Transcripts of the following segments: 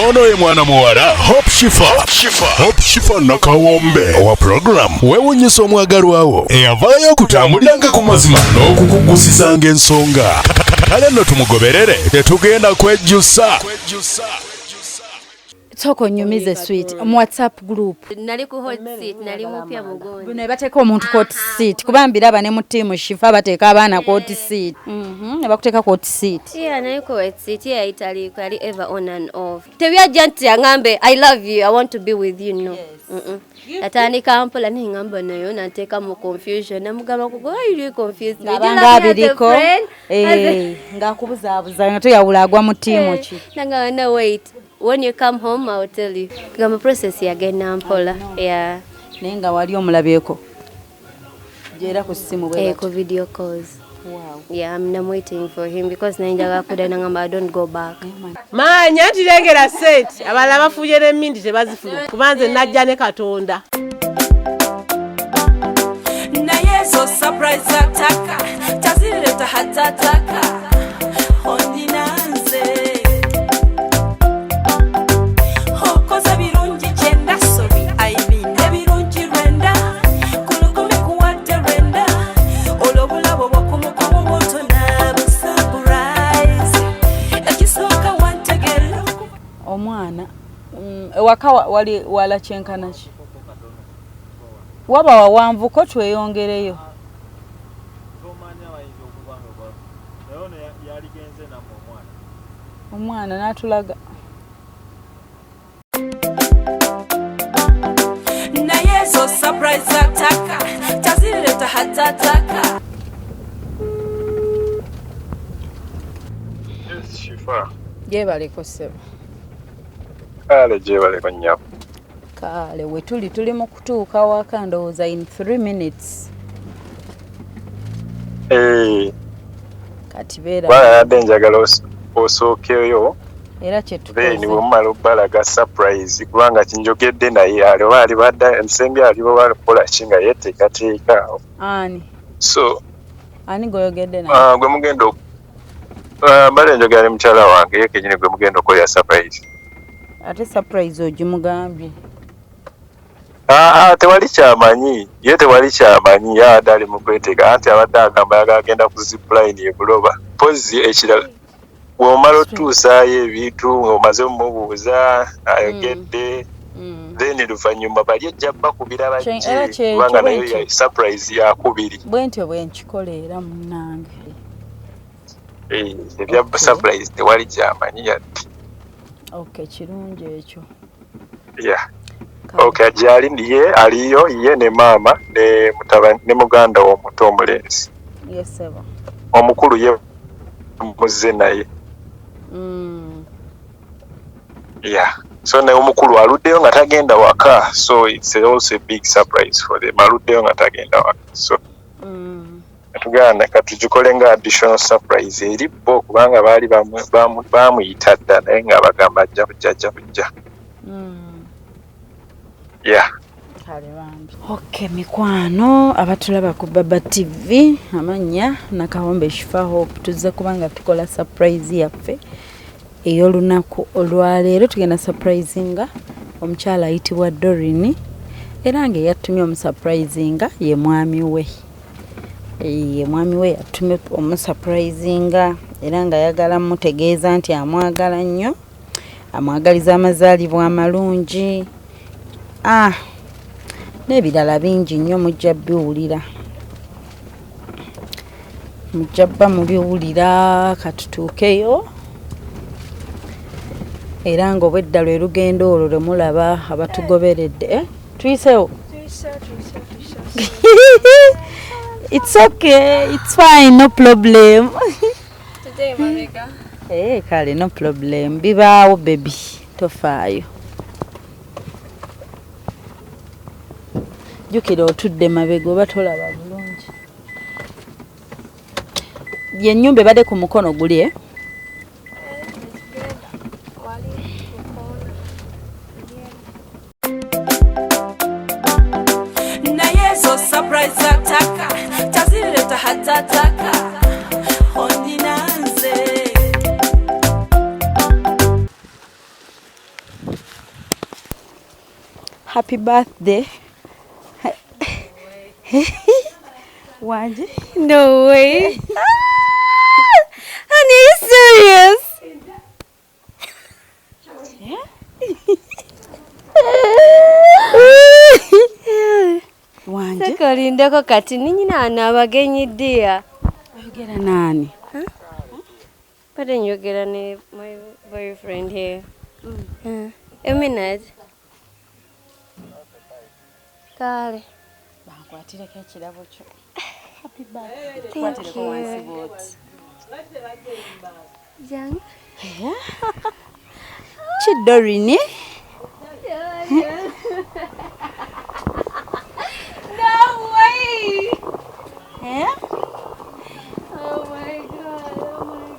Ono ye mwana muwala Hope Shifa, Hope Shifa Nakawombe owa program weewunyisa omwagalwawo eyavaayo okutambuliranga ku mazima n'okukugusizanga ensonga. Kale nno tumugoberere, tetugenda kwejjusa. Sooka onyumize, sweet, mu WhatsApp group. Nali ku hot seat, nali mupya mugonzi. Ne bateeka omuntu ku hot seat, kuba mbiraba ne mu ttiimu Shifa bateeka abaana ku hot seat. Ne bakuteeka ku hot seat. Yeah, nali ku hot seat, yeah, italiiko yali ever on and off. Tebyajja nti aŋambe, "I love you, I want to be with you," no. Yatandika mpola, neŋŋamba nayo nanteeka mu confusion. Namugamba, "Kugo, why you confuse me?" Ng'abanga abiriko ng'akubuzaabuza nga toyawula agwa mu ttiimu ki. Nangamba, "No, wait, when you come home I will tell you." Gamba process yagenda mpola, yeah. Naye nga wali omulabyeko gyera ku ssimu bwe batyo? Ku video calls. Yeah, I'm waiting for him because naye njagala kudda. Nangamba, "I don't go back." Maanya nti lengera sente, abalala bafuye n'emmindi tebazifuna, kuba nze najja ne Katonda. Naye ezo surprise zataka tazireta hatataka onina nze okoze birungi kyenda, sorry, I mean ebirungi lwenda ku lukumi kuwadde lwenda, olwo obulabo bwokumukumu bwotona bu surprise ekisooka wantegeera. Omwana ewaka wali wala kyenkana ki? Waba wawanvuko tweyongereyo. Tomanya, bayinza okuba nga naye ono yaligenze nammwe omwana. Omwana n'atulaga. Naye ezo surprise zataka tazireta hatataka. Yes, Shifa. Gyebaleko, ssebo. Kale, gyebaleko nnyabo. Kale, we tuli tuli mu kutuuka waka, ndowooza in 3 minutes. Kati beera. Bwana, yadde njagala osookeyo. Era then kyetukoze. Bwe mumala obbalaga surprise, kubanga kinjogedde naye ali oba ali badda ensembye ali oba kukola ki nga yeeteekateeka. Ani? So Ani gweoyogedde naye? Gwe mugenda mbadde njogera ne mukyala wange, ye kenyini gwe mugenda okukolera surprise. Ate surprise ogimugambye? Aa, tewali kyamanyi, ye tewali kyamanyi, ye abadde ali mu kweteeka, anti abadde agamba ayagala agenda ku zipline e Buloba. Mpozi ekirala, bw'omala otuusaayo ebintu ng'omaze omubuuza ayogedde, then luvannyuma bali ejja bakubira bajje, Era kyekyo kubanga nayo bwentyo. Surprise yakubiri. Bwe ntyo bwe nkikola era, munnange. Ebya Okay. surprise tewali kyamanyi yadde. Okay, kirungi ekyo. Yeah. Kale. Okay, gyali ye aliyo ye ne maama ne mutabani ne muganda we omuto omulenzi. Yes, ssebo. Omukulu ye muzze naye. Yeah, so naye omukulu aluddeyo nga tagenda waka, so it's also a big surprise for them, aluddeyo nga tagenda waka, so tuganda katugikole nga additional surprise eri bo, kubanga baali bamuyita dda naye nga bagamba ajja kujja, ajja kujja. Yeah. Kale bambi. Okay, mikwano abatulaba ku Baba TV, amannya Nakawombe Shifa Hope. Tuzze kubanga tukola surprise yaffe ey'olunaku olwaleero. Tugenda surprisinga omukyala ayitibwa Dorini, era nga eyattumye omusurprisinga ye mwami we. Ye mwami we yatumye omusurprisinga, era nga ayagala mutegeeza nti amwagala nnyo, amwagaliza amazaalibwa amalungi, n'ebirala bingi nnyo. Mujja biwulira, mujja bba mubiwulira. Katutuukeyo, era nga obwedda lwe lugendo olwo lwe mulaba abatugoberedde. Eh, tuyisewo. It's okay, it's fine, no problem. Kale, no problem, bibaawo baby, tofaayo. Jjukira otudde mabega oba tolaba bulungi. Yennyumba ebadde ku mukono guli, eh? Tugenda wali kukoona. Naye ezo surprise zataka tazireta hatataka onina nze. Happy birthday. Wangi? No way. Honey, are you serious? Wangi? Saka olindeko kati ninyina wano abagenyi dear. Oyogera naani? Badde njogera ne my boyfriend here. A minute. Kale. Bankwatireko ekirabo kyo. Happy birthday. Thank Kwatireko wansi you. bw'oti. Jangu. Ki Doreen? No way! Eh? Oh my God, oh my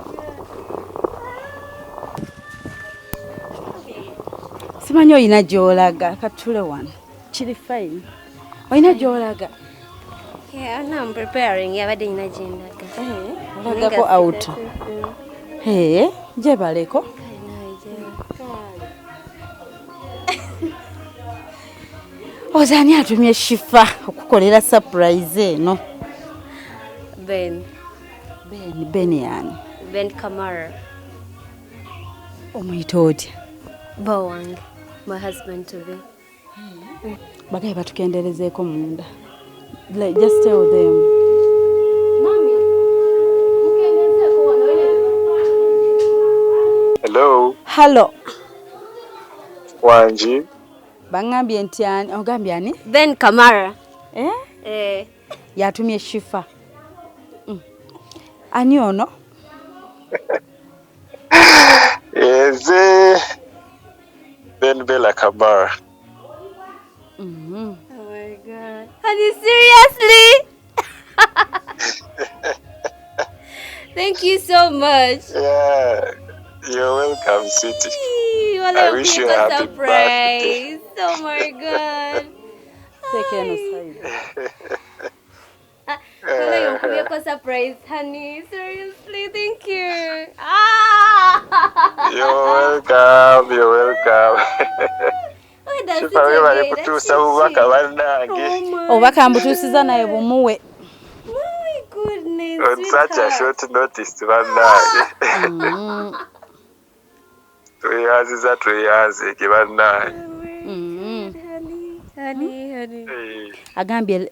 God. Simanyi olina gy'olaga, katule wano. Kiri fine. Olina gy'olaga? Yeah, now I'm preparing. Yabadde nyina gye ndaga. Olagako out. Hey, gyebaleko. Oza ani atumye Shifa okukolera surprise eno? Ben. Ben yani? Ben Kamara. Omuyita otya? Bba wange, my husband to be. Bagaye batukenderezeeko munda. Like, just tell them. Mami, mukendezeeko wano. Hello. Hello. Wangi. Bangambye nti ani, ogambye ani? Ben Kamara. Eh? Eh. Yatumye Shifa. Ani ono? Eze Ben Bella Kamara. Oh my God. Honey, seriously? Thank you so much. Yeah. You're welcome, sweetie. I wish you a happy birthday. Surprise. Oh my God. Take eno side. Well, surprise, honey. Seriously, thank you. Ah! You're welcome. You're welcome. Shifa webale kutuusa bubaka bannange. Obubaka mbutuusiza naye bumuwe. My goodness. On such a short notice bannange. Tweyanziza tweyanzeeke bannange. Honey. Agambye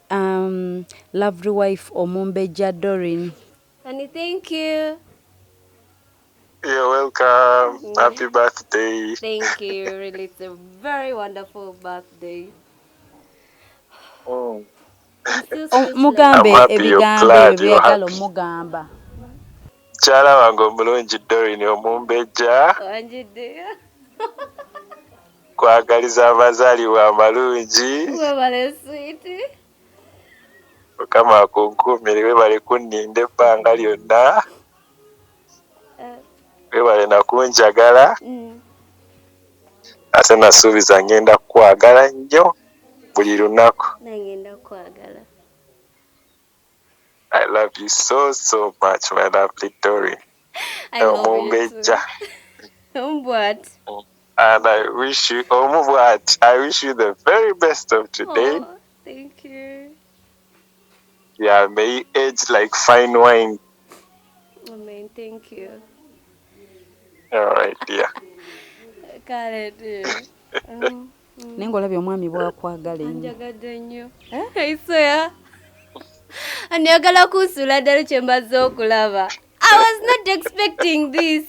lovely wife omumbejja Doreen. Honey, thank you. You're welcome. Happy birthday. Thank you. Really, it's a very wonderful birthday. Mugambe ebigambo ebyagala omugamba. Mukyala wange omulungi Doreen omumbejja. Wanjidde. Kwagaliza amazaalibwa amalungi. Webale sweetie. Mukama akunkuumire, webale kunninda ebbanga lyonna. Webale nakunjagala. Ate nasuubiza ngenda kukwagala nnyo buli lunaku. Nangenda kukwagala. I love you so so much, my lovely Doreen. I love you too. What? And I wish you, I wish you the very best of today. Oh, thank you. Yeah, may you age like fine wine. Amen, thank you. All right, dear. Got it, dear. Nengo olabye omwami bw'akwagala ennyo. Anjagadde nnyo. I swear. Anayagala kunsuula ddala kye mbazze okulaba. I was not expecting this.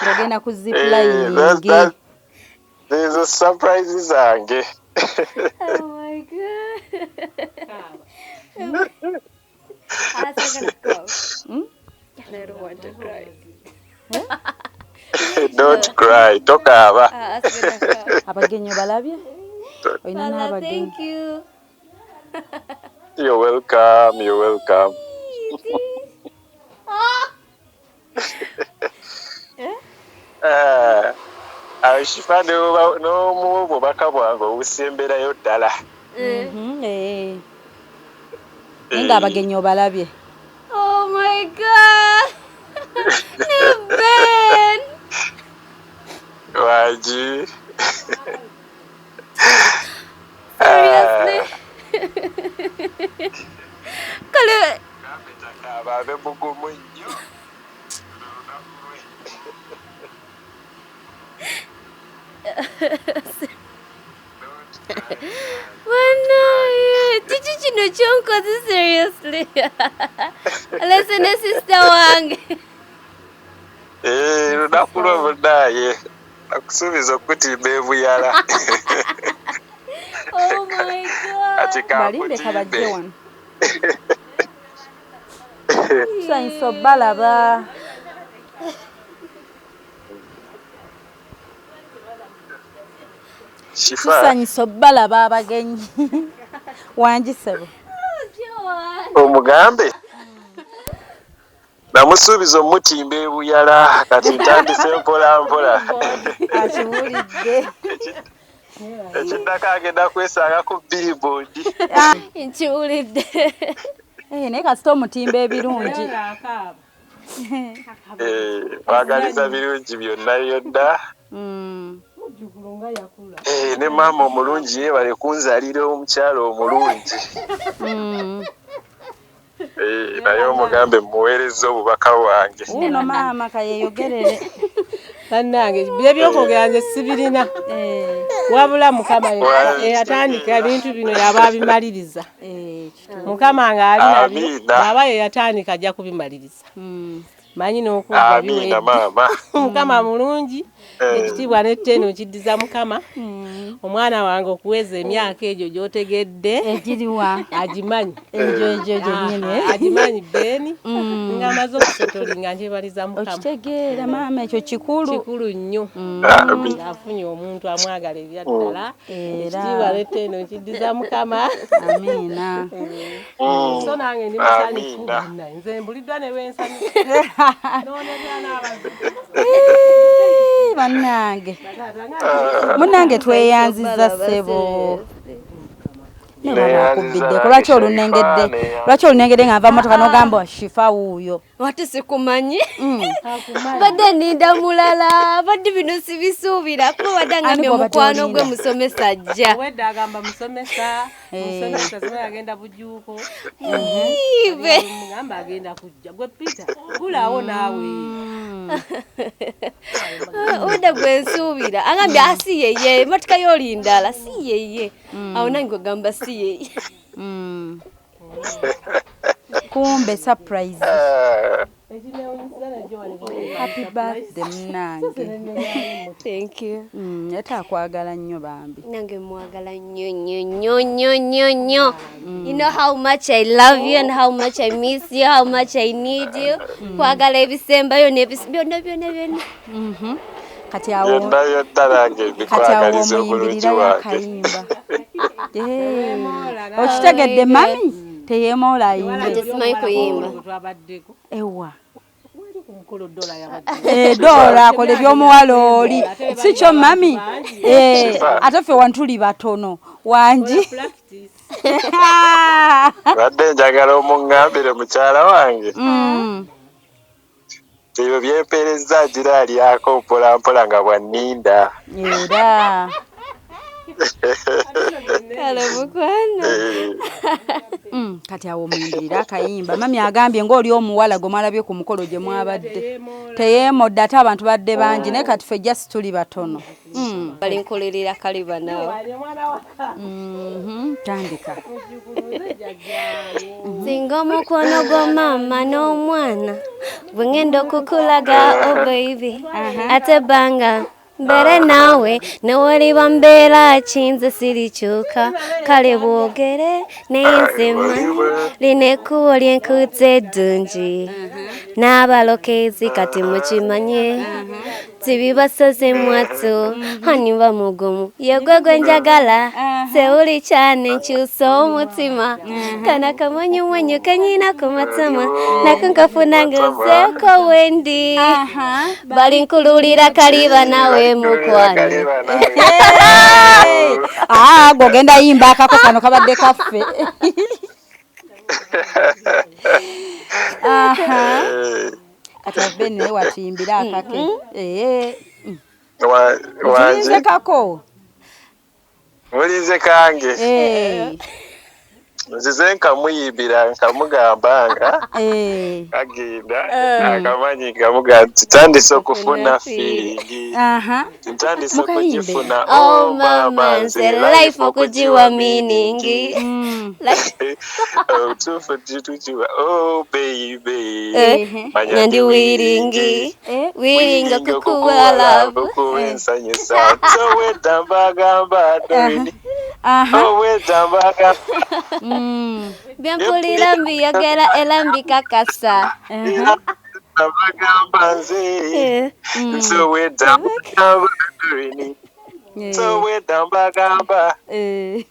Ng'ogenda ku zip line. There's a surprise zange. Oh my God. I don't want to cry. Don't cry. Tokaaba. Abagenyi obalabye? Olina n'abagenyi. Thank you. You're welcome. You're welcome. Shifa n'omuwa obubaka bwange obusemberayo ddala. Naye ng'abagenyi obalabye. Oh my God. Ben. Wangi. Kale abe mugumu nnyo. Banaye, kiki kino kyonkoze seriously? Alese ne sister wange. Eh, lunaku lwo munaye. Nakusuubiza okutimba ebuyala. Oh my God. Ati Balinde kabajje kankutimbe. wano. Tusanyusa obbalaba. Shifa, Tusanyusa obbalaba abagenyi. Wangi ssebo. omugambe namusuubiza omutimba ebuyala kati ntandise mpola mpola. Akiwulidde. Ekiddako agenda kwesanga ku billboard. Nkiwulidde. Eh, naye kasita omutimba ebirungi. Eh, mwagaliza birungi byonna byonna. Eh, ne maama omulungi yeebale kunzaalira omukyala omulungi. Eh, naye omugambe muweerezza obubaka bwange. Wuuno maama kayeeyogerere. Bannange byebyokwogera nze sibirina. Eh, Wabula Mukama eyatandika ebintu bino yaba abimaliriza. eh, kituufu. Mukama ng'ali nabyo Amiina. bw'aba ye yatandika ajja kubimaliriza. Manyi n'okumva Amiina biwedde. maama. Mukama mulungi, Eh. ekitiibwa n'ettendo nkiddiza Mukama. Omwana wange okuweza emyaka egyo gy'otegedde Egiriwa? agimanyi. Egyo egyo gyennyini. Aha, agimanyi Beni ng'amaze okusetolinga nkyebaliza Mukama. Okitegeera maama ekyo kikulu. Kikulu nnyo. Amiina. Ng'afunye omuntu amwagala ebyaddala. Era. Ekitiibwa n'ettendo nkiddiza Mukama. Amiina. So nange ndi musanyufu Amiina. bannaye. Nze mbuliddwa ne bwensanyuka. Noonebya n'abazigu. Eh, bannange. Munnange tweyanziza ssebo. Nebakubiddeko lwaki olunengedde lwaki olunengedde nga nva motoka n'ogamba Shifa wuuyo. Wate sikumanyi. Badde ninda mulala, badde bino sibisuubira kuba badde Ani angambye gw'obadde mukwano gwe olinda? musomesa ajja. Obwedda agamba musomesa, musomesa simanyi agenda Bujuuko. Ibe. Mugamba agenda kujja. Gwe Peter, gulawo naawe. Obwedda gwe nsuubira. Angambye ah si yeye, emmotoka y'oli ndala si yeye. Awo nange ogamba si yeye. Kumbe surprise. Ah, Happy birthday munnange. Thank you. Ate akwagala nnyo bambi. Nange mwagala nnyo nnyo nnyo nnyo nnyo nnyo. You know how much I love you and how much I miss you, how much I need you. Kwagala ebisembayo n'ebis byonna byonna byonna. Kati awo byonna byonna nange kati awo mbikwagaliza obulungi omuyimbirirayo bwange. akayimba. Eh, okitegedde mami teyeemoola ayimbe. Nze simanyi kuyimba. Twabaddeko. Ewa. Wali ku mukolo Dola yabadde. Eh, Dola akola eby'omuwala oli si kyo mami. Eh, Shifa. ate ffe wano tuli batono wangi. Practice. Badde njagala omuŋŋambire mukyala wange. Ebyo byempeerezza agira alyako mpola mpola nga bwanninda. Era Kale mukwano. Eh, Kati awo omuyimbirira akayimba. Mami agambye ng'oli omuwala gwe mwalabye ku mukolo gye mwabadde. Teyeemodde ate abantu badde bangi naye kati ffe just tuli batono. Bali nkolerera kaliba naawe. Tandika. Singa omukwano gwa maama n'omwana bwe ngenda okukulaga oh baby ate ebbanga mbeere naawe newaliba mbeera ki nze sirikyuka kale bwogere naye nze mmanyi lino ekkubo lyenkutse eddungi n'abalokezi kati mukimanye tibibasoze mwattu haniba mugumu yegwe gwe njagala sewuli kyane nkyusa omutima kana kamwenyumwenyu kenyina ku matama nako nkafuna ngezeeko wendi bali nkululira kaliba nawe mukwano. Kaliba nawe. Hey! Ah, gwe ogenda yimba akako kano kabadde kaffe. Aha. Eh, Kati ave naye watuyimbire akake. Eh. Wangi Tulinze kako. mulinze kange. Eh. Nzize nkamuyimbira nkamugamba nga Eh. kagenda akamanyi nkamugamba nti tandise okufuna feeling, Aha. ntandise Mukayimbe. okugifuna. Oh mama, nze life okugiwa meaning. Obutuufu tugiwa, oh baby. Eh, Manya ndi willing. Eh. Willing okukuwa love. Okukuwa ensanyusa, towedda mbagamba Doreen. Aha. Towedda mbagamba. Byempulira mbiyogera era mbikakasa. Aha. Mbagamba nze ntowedda mbagamba Doreen. Eh. Towedda mbagamba. Eh.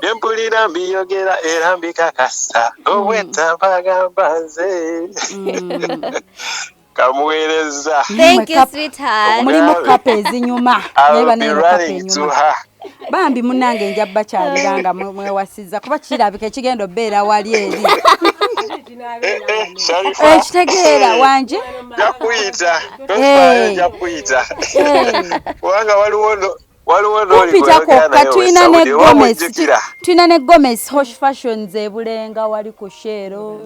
Byempulira mbiyogera era mbikakasa, owedda mbagamba nze. Kamuweereza. Thank you, sweetheart. Mulimu kapa ezinyuma. Naye I will be banaye kapa running to enyuma. her. Bambi munange nja bakyalira nga mwewasizza kuba kirabika ekigenda obeera wali eri. Eh, eh, Sharifa. Ekitegeera wanje. Nja kuyita, tofaayo, nja kuyita kubanga waliwo n'oli Kumpita gweyogera kwokka naye tulina ne Saudi, oba Gomez. mujjukira. Tulina ne Gomez Hosh Fashions ebulenga wali ku Shero.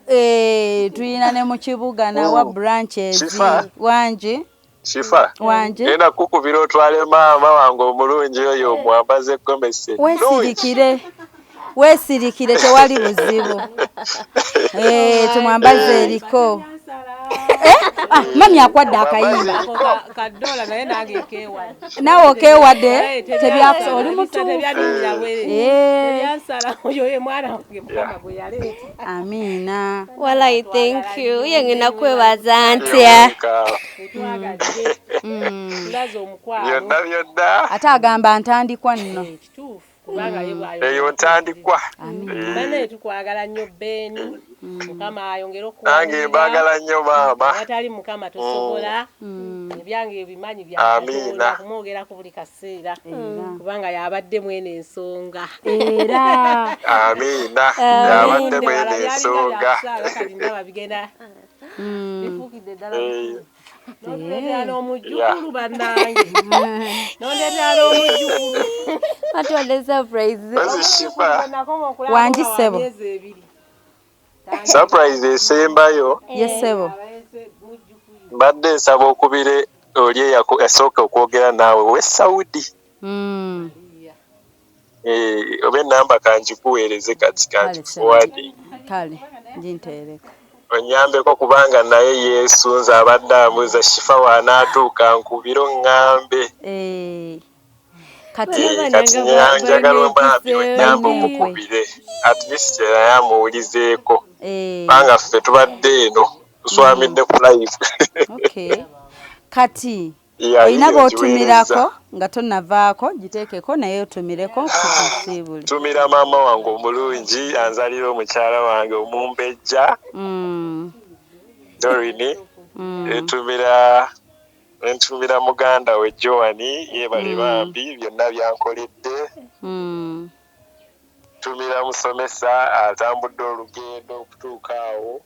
Eh, tulina ne mu kibuga nawa branches. Shifa. Wanje. Shifa, Wanje. genda kukubira otwale maama wange omulungi oyo omwambaze gomesi ennungi. Weesirikire. Weesirikire, tewali buzibu. Eh, tumwambaze eriko. Eh? Ah, mami akwadde akayimba. Ako kadola naye nange kewadde. Naawe okeewadde tebyakusa oli mutuufu. Tebyanumira bwerere. Eh. Tebyansala, oyo ye mwana wange Mukama gwe yaleeta. Amiina. Walai, thank you. Ye ngenda kwebaza ntya. Otwagadde, tulaze omukwano. Byonna byonna. Ate agamba ntandikwa nno. Kituufu, kubanga ye bw'ayogera. Eyo ntandikwa. Bannaye tukwagala nnyo Beni, Mukama ayongere Nange okuwanirira. mbaagala nnyo maama. Awatali Mukama tosobola. Ebyange ebimanyi bya Amiina. Katonda, kumwogerako buli kaseera kubanga yabadde mwene ensonga. Era Amiina, yabadde mwene ensonga. Kati ndaba bigenda bifuukidde ddala. Eh, Nondeetera n'omujjukulu bannange, nondeetera n'omujjukulu. Atwadde surprise. Ozi Shifa, Nakoma okulaba Wangi nga wa ssebo. myezi 2. Surprise esembayo. Ye ssebo. Mbadde nsaba okubire oli eyasooka okwogera naawe owe Saudi. Eh, oba enamba kanjikuweereze kati kanjikuwadi. Kale ginteereko. Onyambeko kubanga naye yeesunze, abadde ambuuza Shifa w'anaatuuka nkubire oŋŋambe. Eh, kati Eh, kati njagala omwami onyambe omukubire at least naye amuwulizeeko Eh, kubanga ffe tubadde eno tuswamidde ku live. Okay. Kati Yeah, olina yiyo bw'otumirako ngiweereza. nga tonnavaako, giteekeko naye otumireko tukusiibule. Tumira maama wange omulungi anzalira omukyala wange omumbejja Dorini. Entumira muganda we Joani, yeebale bambi byonna byankoledde. Tumira musomesa atambudde olugendo okutuuka awo.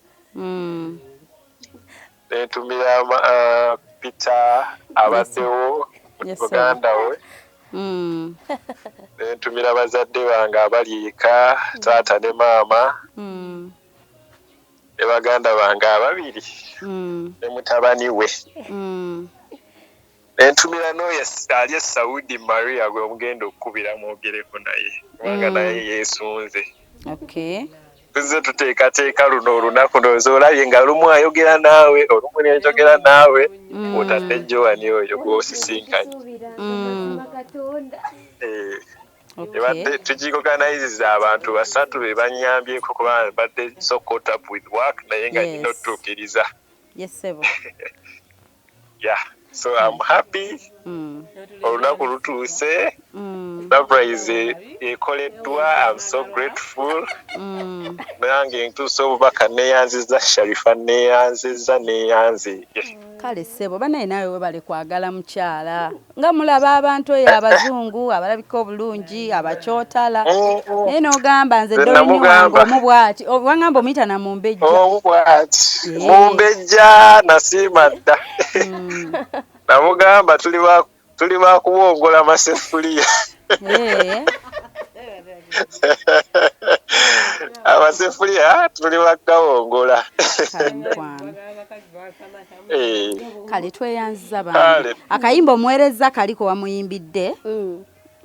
Nentumira Peter abaddewo Yes, sir. muganda we. Nentumira bazadde bange abali eka, taata ne maama, ne baganda bange ababiri ne mutabani we. Nentumira n'oyo ali e Saudi, Maria, gwe mugenda okukubira mwogereko naye kubanga naye yeesunze. Okay. Tuzze tuteekateeka luno olunaku, ndowooza olabye nga lumu ayogera naawe, olumu nenjogera naawe, otadde Joani oyo gw'osisinkanye. Eh, ebadde tugiorganiziza abantu basatu be banyambyeko kubanga mbadde so caught up with work naye nga nina otutuukiriza. Yes, ssebo. Yeah, so I'm happy. Olunaku lutuuse, surprise ekoleddwa. I'm so grateful. Nange ntuuse obubaka, neeyanziza Sharifa, neeyanziza, neeyanziye. Kale ssebo, banaye naawe webale kwagala mukyala. Nga mulaba abantu oyo abazungu abalabika obulungi abakyotala, naye n'ogamba nze Nze Dorini wange namugamba. omu bw'ati. Wangamba omuyita na mumbejja. Omu bw'ati mumbejja, nasiima dda. Namugamba tuli bakuwongola masefuliya. Eh. Abasefuliya tuli bakawongola. Kale mukwano. Eh, Kale tweyanziza Kale. bambi. Akayimba omuweereza kaliko wamuyimbidde.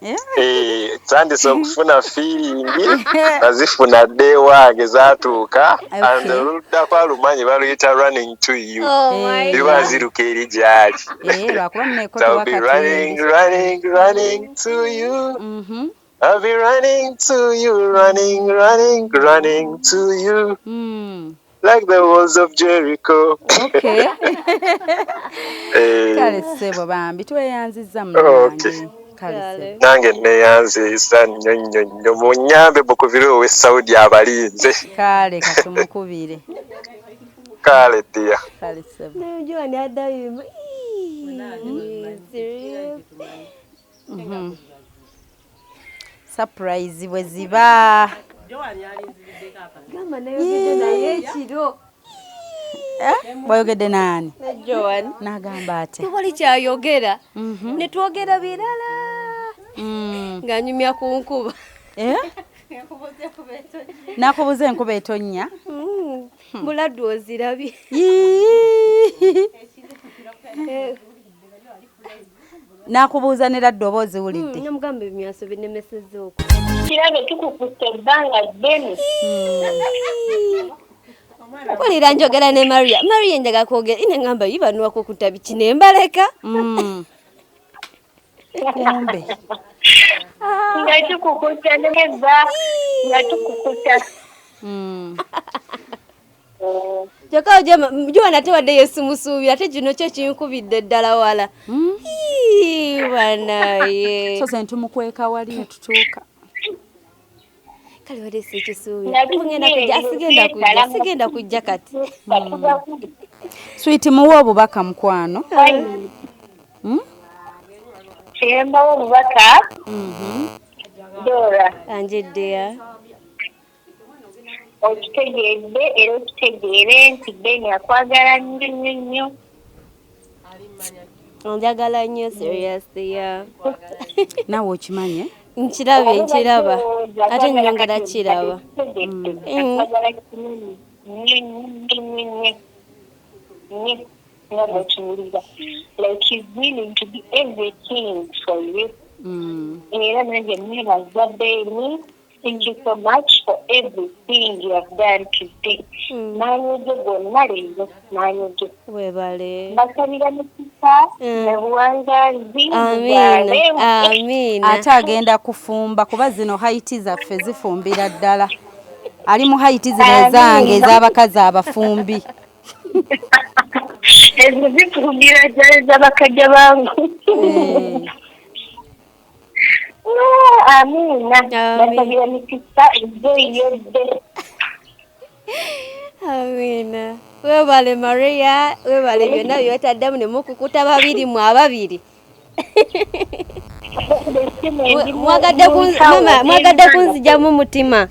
Eh? Eh, tandise okufuna fiiringi nazifuna dde ewange zaatuuka Okay. and oluddako alumanyi baluyita running to you. Oh my Liba God. ziruka eri gyali. Eh, lwakuba muneeko So I'll be running, running, running to you. Mhm. I'll be running to you, running, running, running to you, Mm. like the walls of Jericho. Okay. Eh, Kale ssebo bambi tweyanziza munnange. Okay. Kale ssebo. Nange neeyanziza nnyo nnyo nnyo, munyambe mukubire ow'e Saudi abalinze. Kale katumukubire. Kale ddia. Kale ssebo. Naye Joan addayo. Ii, serious? Mhm. Surprise bwe ziba. Gamba nayogedde naye ekiro. Eh? Wayogedde naani? Ne Joan. N'agamba atya? Tewali kyayogera. Mhm. Ne twogera birala. Mm. Ng'anyumya ku nkuba. Eh? Nakubuza enkuba etonnya. Muladdu ozirabye. Yii. Eh, Nakubuuza ne laddu oba oziwulidde. Namugamba ebimyanso binnemesezza okwo. Kirabe tukukutte ebbanga ddene. Mpulira njogera ne Maria. Maria njagala kwogera. Ine ngamba yibanuwako ku biki ne mbaleka. Mm. Kumbe. Nga tukukuta neva nga tukukuta. Mm. Kyokka Joan ate wadde ye simusuubira ate kino kyo kinkubidde ddala wala. Mm. Ii, banaye. So se ntumukweka wali ne tutuuka. Kale wadde sikisuubira. Ngenda kujja, sigenda kujja, sigenda kujja kati. Sweet muwe obubaka mukwano. Mm? Kyembawo obubaka. Mhm. Dora. Anje dear. Okitegeedde era okitegeere nti Ben akwagala nnyo nnyo nnyo. Njagala nnyo seriously, yeah. Naawe okimanye? Nkirabye, nkiraba. Ate nnyongera kiraba. Akwagala kinene nnyo nnyo nnyo nnyo nnyo nga bw'okiwulira. Like he's willing to do everything for you. Mm. Era nange mwebaza Ben. Thank you so much for everything you have done today. Maanyi ge gonna leero, maanyi ge. Webale. Mbasabira mukisa ne buwangaazi. Amiina. Amiina. Ate agenda kufumba kuba zino haiti zaffe zifumbira ddala. Ali mu haiti zino ezange ez'abakazi abafumbi. Ezo zifumbira ddala ez'abakajja bangu. Eh. Amiina. Mbasabira mikisa ezoyodde. Amiina. Webale Maria, webale byonna by'otaddemu ne mukukuta babiri mu ababiri. Mwagadde mama, mwagadde kunzigyamu mutima.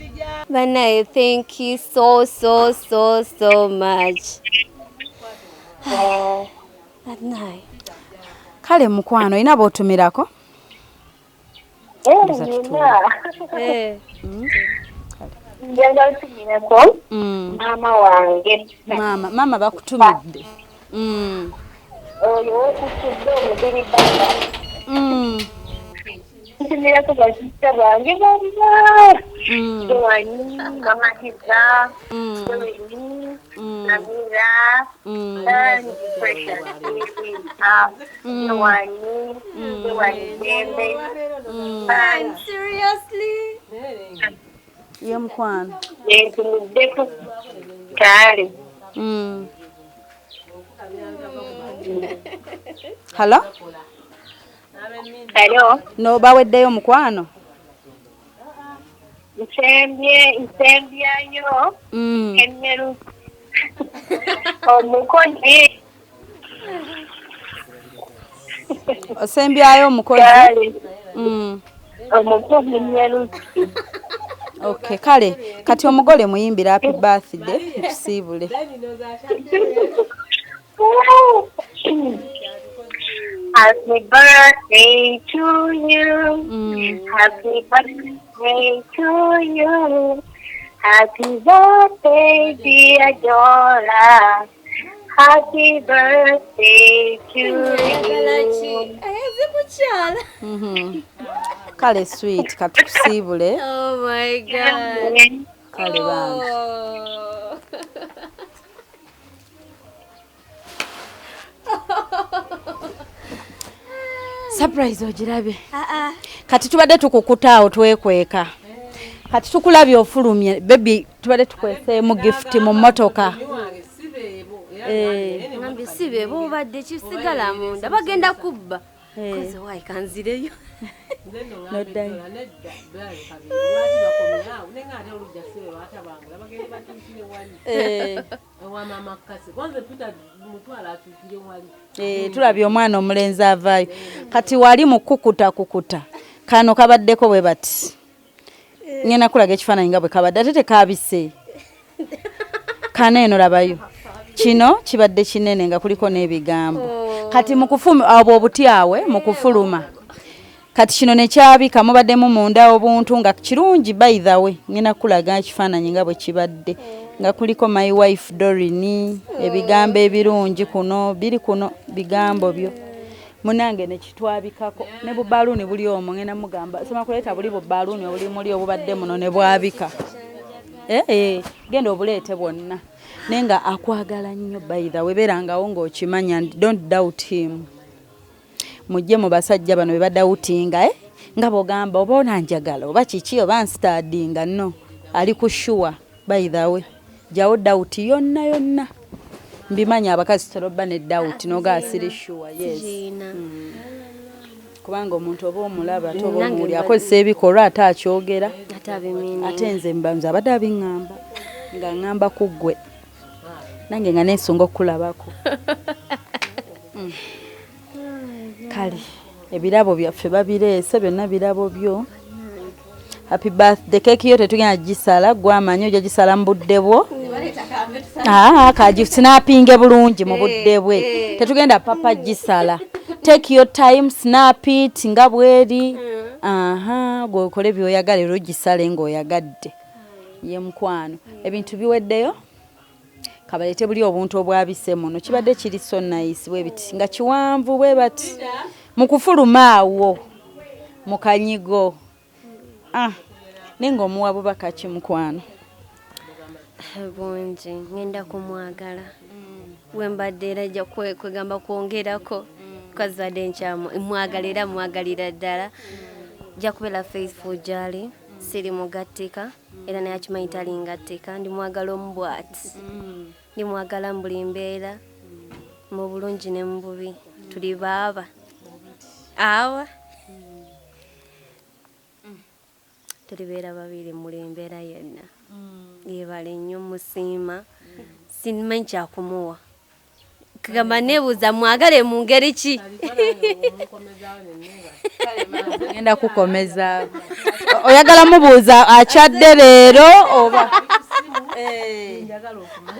Banaye, thank you so so so so much. Banaye. Kale mukwano, olina b'otumirako? Eh. Njagala tumirako maama wange. Maama, maama bakutumidde. Mm. Oyo wokutudde omubiri baba. Mm. Ntumirako basista bange bonna. Joani, Mama Hiza, Joeni, Samira, and Precious Lisa, Joani, Joani Dembe. And seriously? Ye mukwano. Ntumiddeko kale. Mm. Hello? Hello? No, baweddeyo mukwano. Nsembyayo emmeru omukozi. Osembyayo omukozi? Mm. Omukozi mmeru. Okay, kale kati omugole muyimbira happy birthday tusiibule. Happy birthday to you. Happy birthday to you. Happy birthday, dear Dora. Happy birthday to you. Ezi kukyala. Kale sweet, katukusiibule. Oh my God. Kale bambi. Oh. Surprise ogirabye. Kati tubadde tukukuta awo twekweka. Kati tukulabye ofulumye baby, tubadde tukweseemu gift mu mmotoka. Ngambye si be bobadde kisigala munda bagenda kubba. Koze wayi kanzireyo. Noddayo. Tulabye omwana omulenzi avaayo. Kati wali mu kukuta kukuta. Kano kabaddeko bwe bati. Ngenda kulaga ekifaananyi nga bwe kabadde ate tekaabise. Kano eno labayo. Kino kibadde kinene nga kuliko n'ebigambo. Kati mu kufuma obwo obutyawe mu kufuluma. Kati kino ne kyabika mubaddemu munda obuntu nga kirungi by the way. Ngenda kulaga ekifaananyi nga bwe kibadde. Nga kuliko my wife Doreen, ebigambo ebirungi kuno biri kuno bigambo byo. Munange ne kitwabikako ne bubaluuni buli omwo ngenda mugamba soma kuleeta buli bubaluuni obuli muli obubadde muno ne bwabika. Genda obuleete bwonna. Naye nga akwagala nnyo by the way, beerangawo ng'okimanya nti don't doubt him. Mujje mu basajja bano be badawutinga, nga bw'ogamba oba onanjagala oba kiki oba nstaadinga, no ali ku sure by the way. Jjawo doubt yonna yonna. Mbimanya abakazi tutera obba ne doubt n'ogaa siri sure, yes. Kubanga omuntu oba omulaba ate oba omuwulira akozesa ebikolwa ate akyogera. Ate nze mba nze abadde abiŋŋamba nga ŋŋamba ku ggwe. Nange nga neesunga okukulabako. Kale ebirabo byaffe babireese byonna birabo byo. Happy birthday. Keeki yo tetugenda gisala, ggwe amanyi ojja gisala mu budde bwo. Kagisnapinge bulungi mu budde bwe. Tetugenda papa gisala. Take your time, snap it nga bweri. Gwe okole by'oyagala era ogisale ng'oyagadde. Ye mukwano. Ebintu biweddeyo. Kabaleete buli obuntu obwabise muno. Kibadde kiri so nice bwe biti nga kiwanvu bwe bati. Mu kufuluma awo mu kanyigo. Naye ng'omuwa bubaka ki mukwano? Bungi ngenda kumwagala. We mbadde era ajja kwegamba kwongerako. Kazadde nkyamu mwagala era mwagalira ddala. Nja kubeera faithful gy'ali, siri mugattika era naye akimanyi talingattika. Ndi mwagala omu bw'ati. Ndi mwagala mu buli mbeera, mu bulungi ne mu bubi. Tuli baaba. Awa. Tulibeera babiri mu buli mbeera yonna. Yeebale nnyo musiima. Simanyi kyakumuwa. Kugamba neebuuza mwagale mu ngeri ki? Ngenda kukomeza. Oyagala mubuuza akyadde leero oba?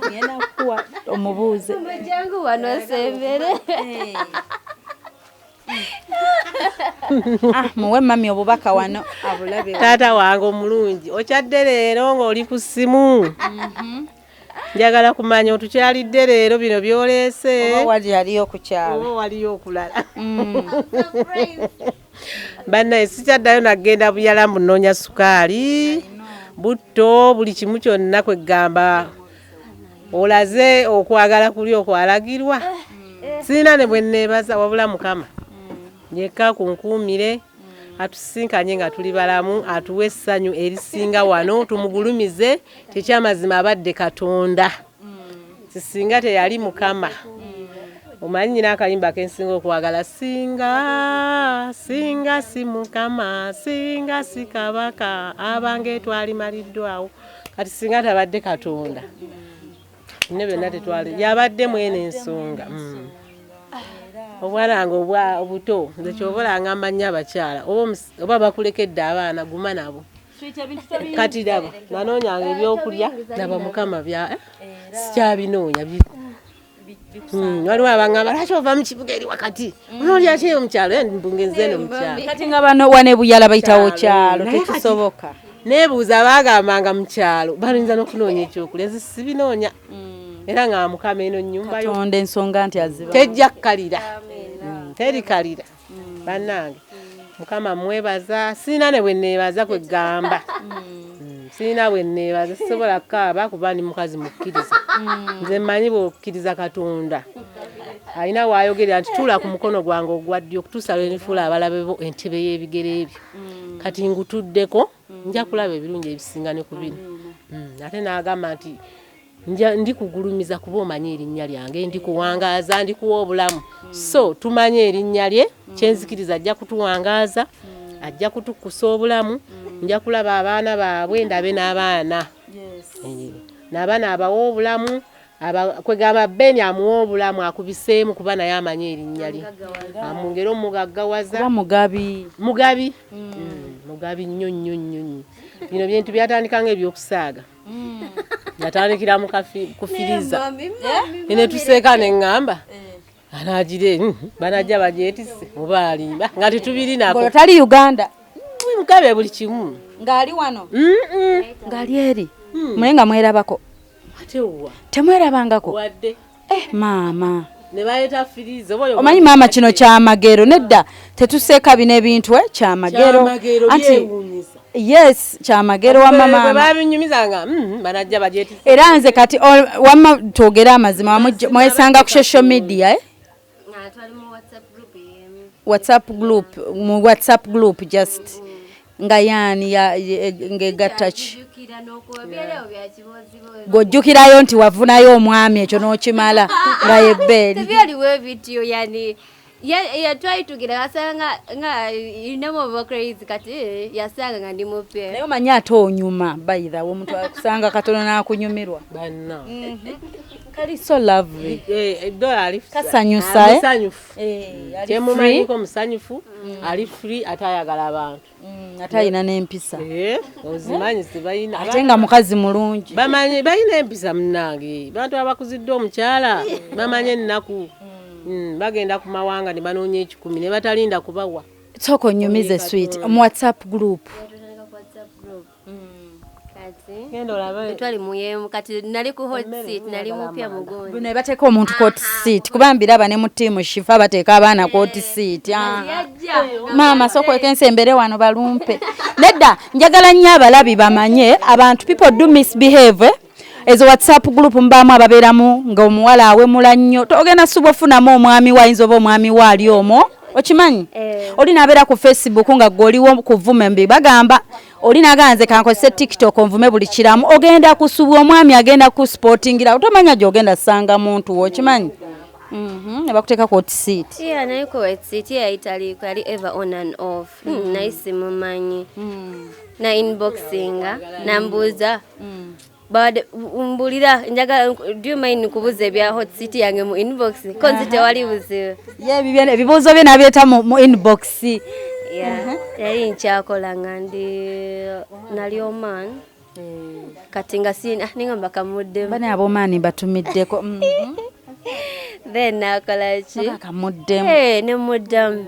Ngenda kukuwa omubuuze. Jangu wano osembere. Muwe mami obubaka wano abulabe. Taata wange omulungi okyadde leero ng'oli ku ssimu. Njagala kumanya otukyalidde leero bino by'oleese. Oba wali aliyo ku kyalo. Oba waliyo okulala. Bannaye sikyaddayo nagenda Buyala mbu nnoonya sukaali, butto, buli kimu kyonna kwegamba olaze okwagala kuli okwalagirwa. Sirina ne bwe nneebaza wabula Mukama yekka kunkuumire, atusinkanye nga tuli balamu, atuwe essanyu erisinga wano, tumugulumize. Tekyamazima abadde Katonda, sisinga teyali Mukama. Omanyi nnyina akayimba ke nsinga okwagala, singa singa si Mukama, singa si Kabaka, abange twalimaliddwawo. Kati singa tabadde Katonda, ne byonna tetwali, yabadde mwene ensonga. Obwana wange obuto, nze ky'oba olangamba nnyo abakyala, oba bakulekedde abaana guma nabo. Kati laba, nanoonyanga ebyokulya, laba Mukama bya sikyabinoonya. Waliwo abangamba lwaki ova mu kibuga eri wakati? Onoolya ki eyo mu kyalo? Mbunge nze eno mu kyalo. Kati nga bano wane Buyala bayitawo kyalo, tekisoboka. Neebuuza baagambanga mu kyalo bayinza n'okunoonya ekyokulya, nze sibinoonya. Era nga Mukama eno nnyumba yo Katonda ensonga nti aziba. Tejja kukalira. Terikalira. Bannange Mukama mwebaza, sirina ne bwe neebaza kwegamba. Sirina bwe neebaza, sisobola kukaaba kuba ndi mukazi mukkiriza. Nze mmanyi bw'okkiriza Katonda alina w'ayogerera nti tuula ku mukono gwange ogwa ddyo okutuusa lwe ndifuula abalabe bo entebe y'ebigere byo. Kati ngutuddeko nja kulaba ebirungi ebisinga ne ku bino. Ate n'agamba nti ndikugulumiza kuba omanyi erinnya lyange, ndikuwangaaza, ndikuwa obulamu. So tumanye erinnya lye, kyenzikiriza ajja kutuwangaaza, ajja kutukkusa obulamu, nja kulaba abaana baabwe, ndabe n'abaana. N'abaana abawa obulamu, kwegamba Ben amuwa obulamu akubiseemu kuba naye amanyi erinnya lye. Amwongere omugaggawaza. Kuba mugabi. Mugabi. Mugabi nnyo nnyo nnyo nnyo. Bino bintu byatandika nga ebyokusaaga. Yatandikira mu kufiriza. Ne tuseeka ne ŋŋamba anaagire banajja bagyetisse oba alimba nga tetubirinako. Ng'olwo tali Uganda. Mugabe buli kimu. Ng'ali wano. Ng'ali eri. Mwe nga mwerabako. Ate wa? Temwerabangako. Wadde. Maama. Ne baleeta firiza oba oyo Omanyi maama kino kyamagero nedda tetuseeka bino ebintu kyamagero. Kyamagero, Anti byewuunyisa. Yes, kyamagero wamma Bwe maama. babinyumizanga, banajja bagyetisse. Era nze kati wamma twogere amazima, mwesanga ku social media, Nga twali mu WhatsApp group y'emu. WhatsApp group, mu WhatsApp group just nga yaani ya, ng'egatta ki? Jjukira n'okuba byaliwo bya kibozibozi. Ng'ojjukirayo nti wavunayo omwami ekyo n'okimala nga ye Ben. Tebyaliwo ebityo, yani twali tugira yasanga nga inamu oba crazy kati yasanga nga ndi mupya. Naye omanyi ate onyuma by the way, omuntu akusanga katono n'akunyumirwa. Banna. Kali so lovely. Dola ali Kasanyusa, eh? Musanyufu. Ali Kyemumanyiko free. musanyufu, ali free ate ayagala abantu. Ate alina n'empisa. Ozimanyi zebalina. Ate nga mukazi mulungi. Bamanyi balina empisa munnange. Bantu abakuziddwa omukyala bamanyi ennaku. Bagenda ku mawanga ne banoonya 1,000 ne batalinda kubawa. Sooka onyumize sweet mu WhatsApp group. Kati Genda olabe. twali muyemu kati nali ku hot seat, nali mupya mugonzi. Bino bateeka omuntu ku hot seat kuba mbiraba ne mu ttiimu Shifa bateeka abaana ku hot seat. Yajja. Maama sooka oleke nsembere wano balumpe. Nedda njagala nnyo abalabi bamanye abantu people do misbehave. Ezo WhatsApp group mbaamu ababeeramu ng'omuwala awemula nnyo. Togenda suba ofunamu omwami we, ayinza oba omwami we ali omwo. Okimanyi? Oli n'abeera ku Facebook nga ggwe oliwo kuvuma embi. Bagamba oli n'agamba nze kankozese TikTok nvume buli kiramu. Ogenda kusubwa omwami agenda kusupportingira. Otomanya gy'ogenda ssanga muntu wo, okimanyi? Ne bakuteeka ku hot seat. Yeah, nali ku hot seat, ye yali taliiko, yali ever on and off. Naye simumanyi. Na inboxinga, nambuuza. Babadde mbulira njagala, do you mind nkubuuza ebya hot seat yange mu inbox? Ko nze tewali buzibu. Ye ebibuuzo bye n'abireeta mu inbox. Yeah, yali nkyakola nga ndi nali Oman. Kati nga si, ningamba kamuddemu. Bane ab'Oman mbatumiddeko. Then nakola ki? Nga kamuddemu. Ne muddamu.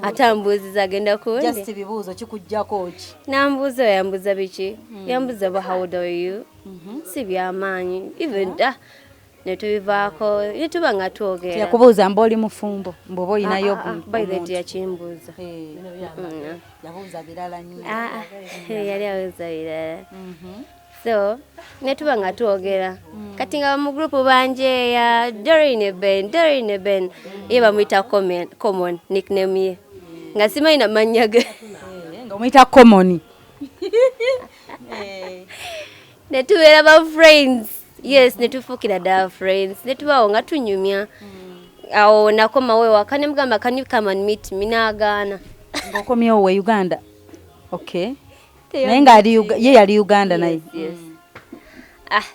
Ate ambuuziza agenda kundi. Just bibuuzo kikuggyako ki? Nambuuza yambuuza biki? Yambuuza ba how old are you? Si byamaanyi. Even ne tubivaako, ne tuba nga twogera. Yakubuuza mba oli mufumbo, mbu oba olinayo By the way, omuntu. yakimbuuza. Yabuuza birala nnyo. Yali abuuza birala. So, ne tuba nga twogera. Kati nga mu group banjeya, Doreen Ben, Doreen Ben. Ye bamuyita Common, Common nickname ye. Nga simanyi na mannya ge. Nga omuyita Common. Ne tubeera ba friends. Yes, ne tufuukira ddala friends. Ne tubaawo nga tunyumya. Awo nakomawo ewaka ne mugamba, can you come and meet me? N'agaana. Ng'okomyewo we Uganda? Okay. Naye ng'ali ye yali Uganda naye. Yes, yes.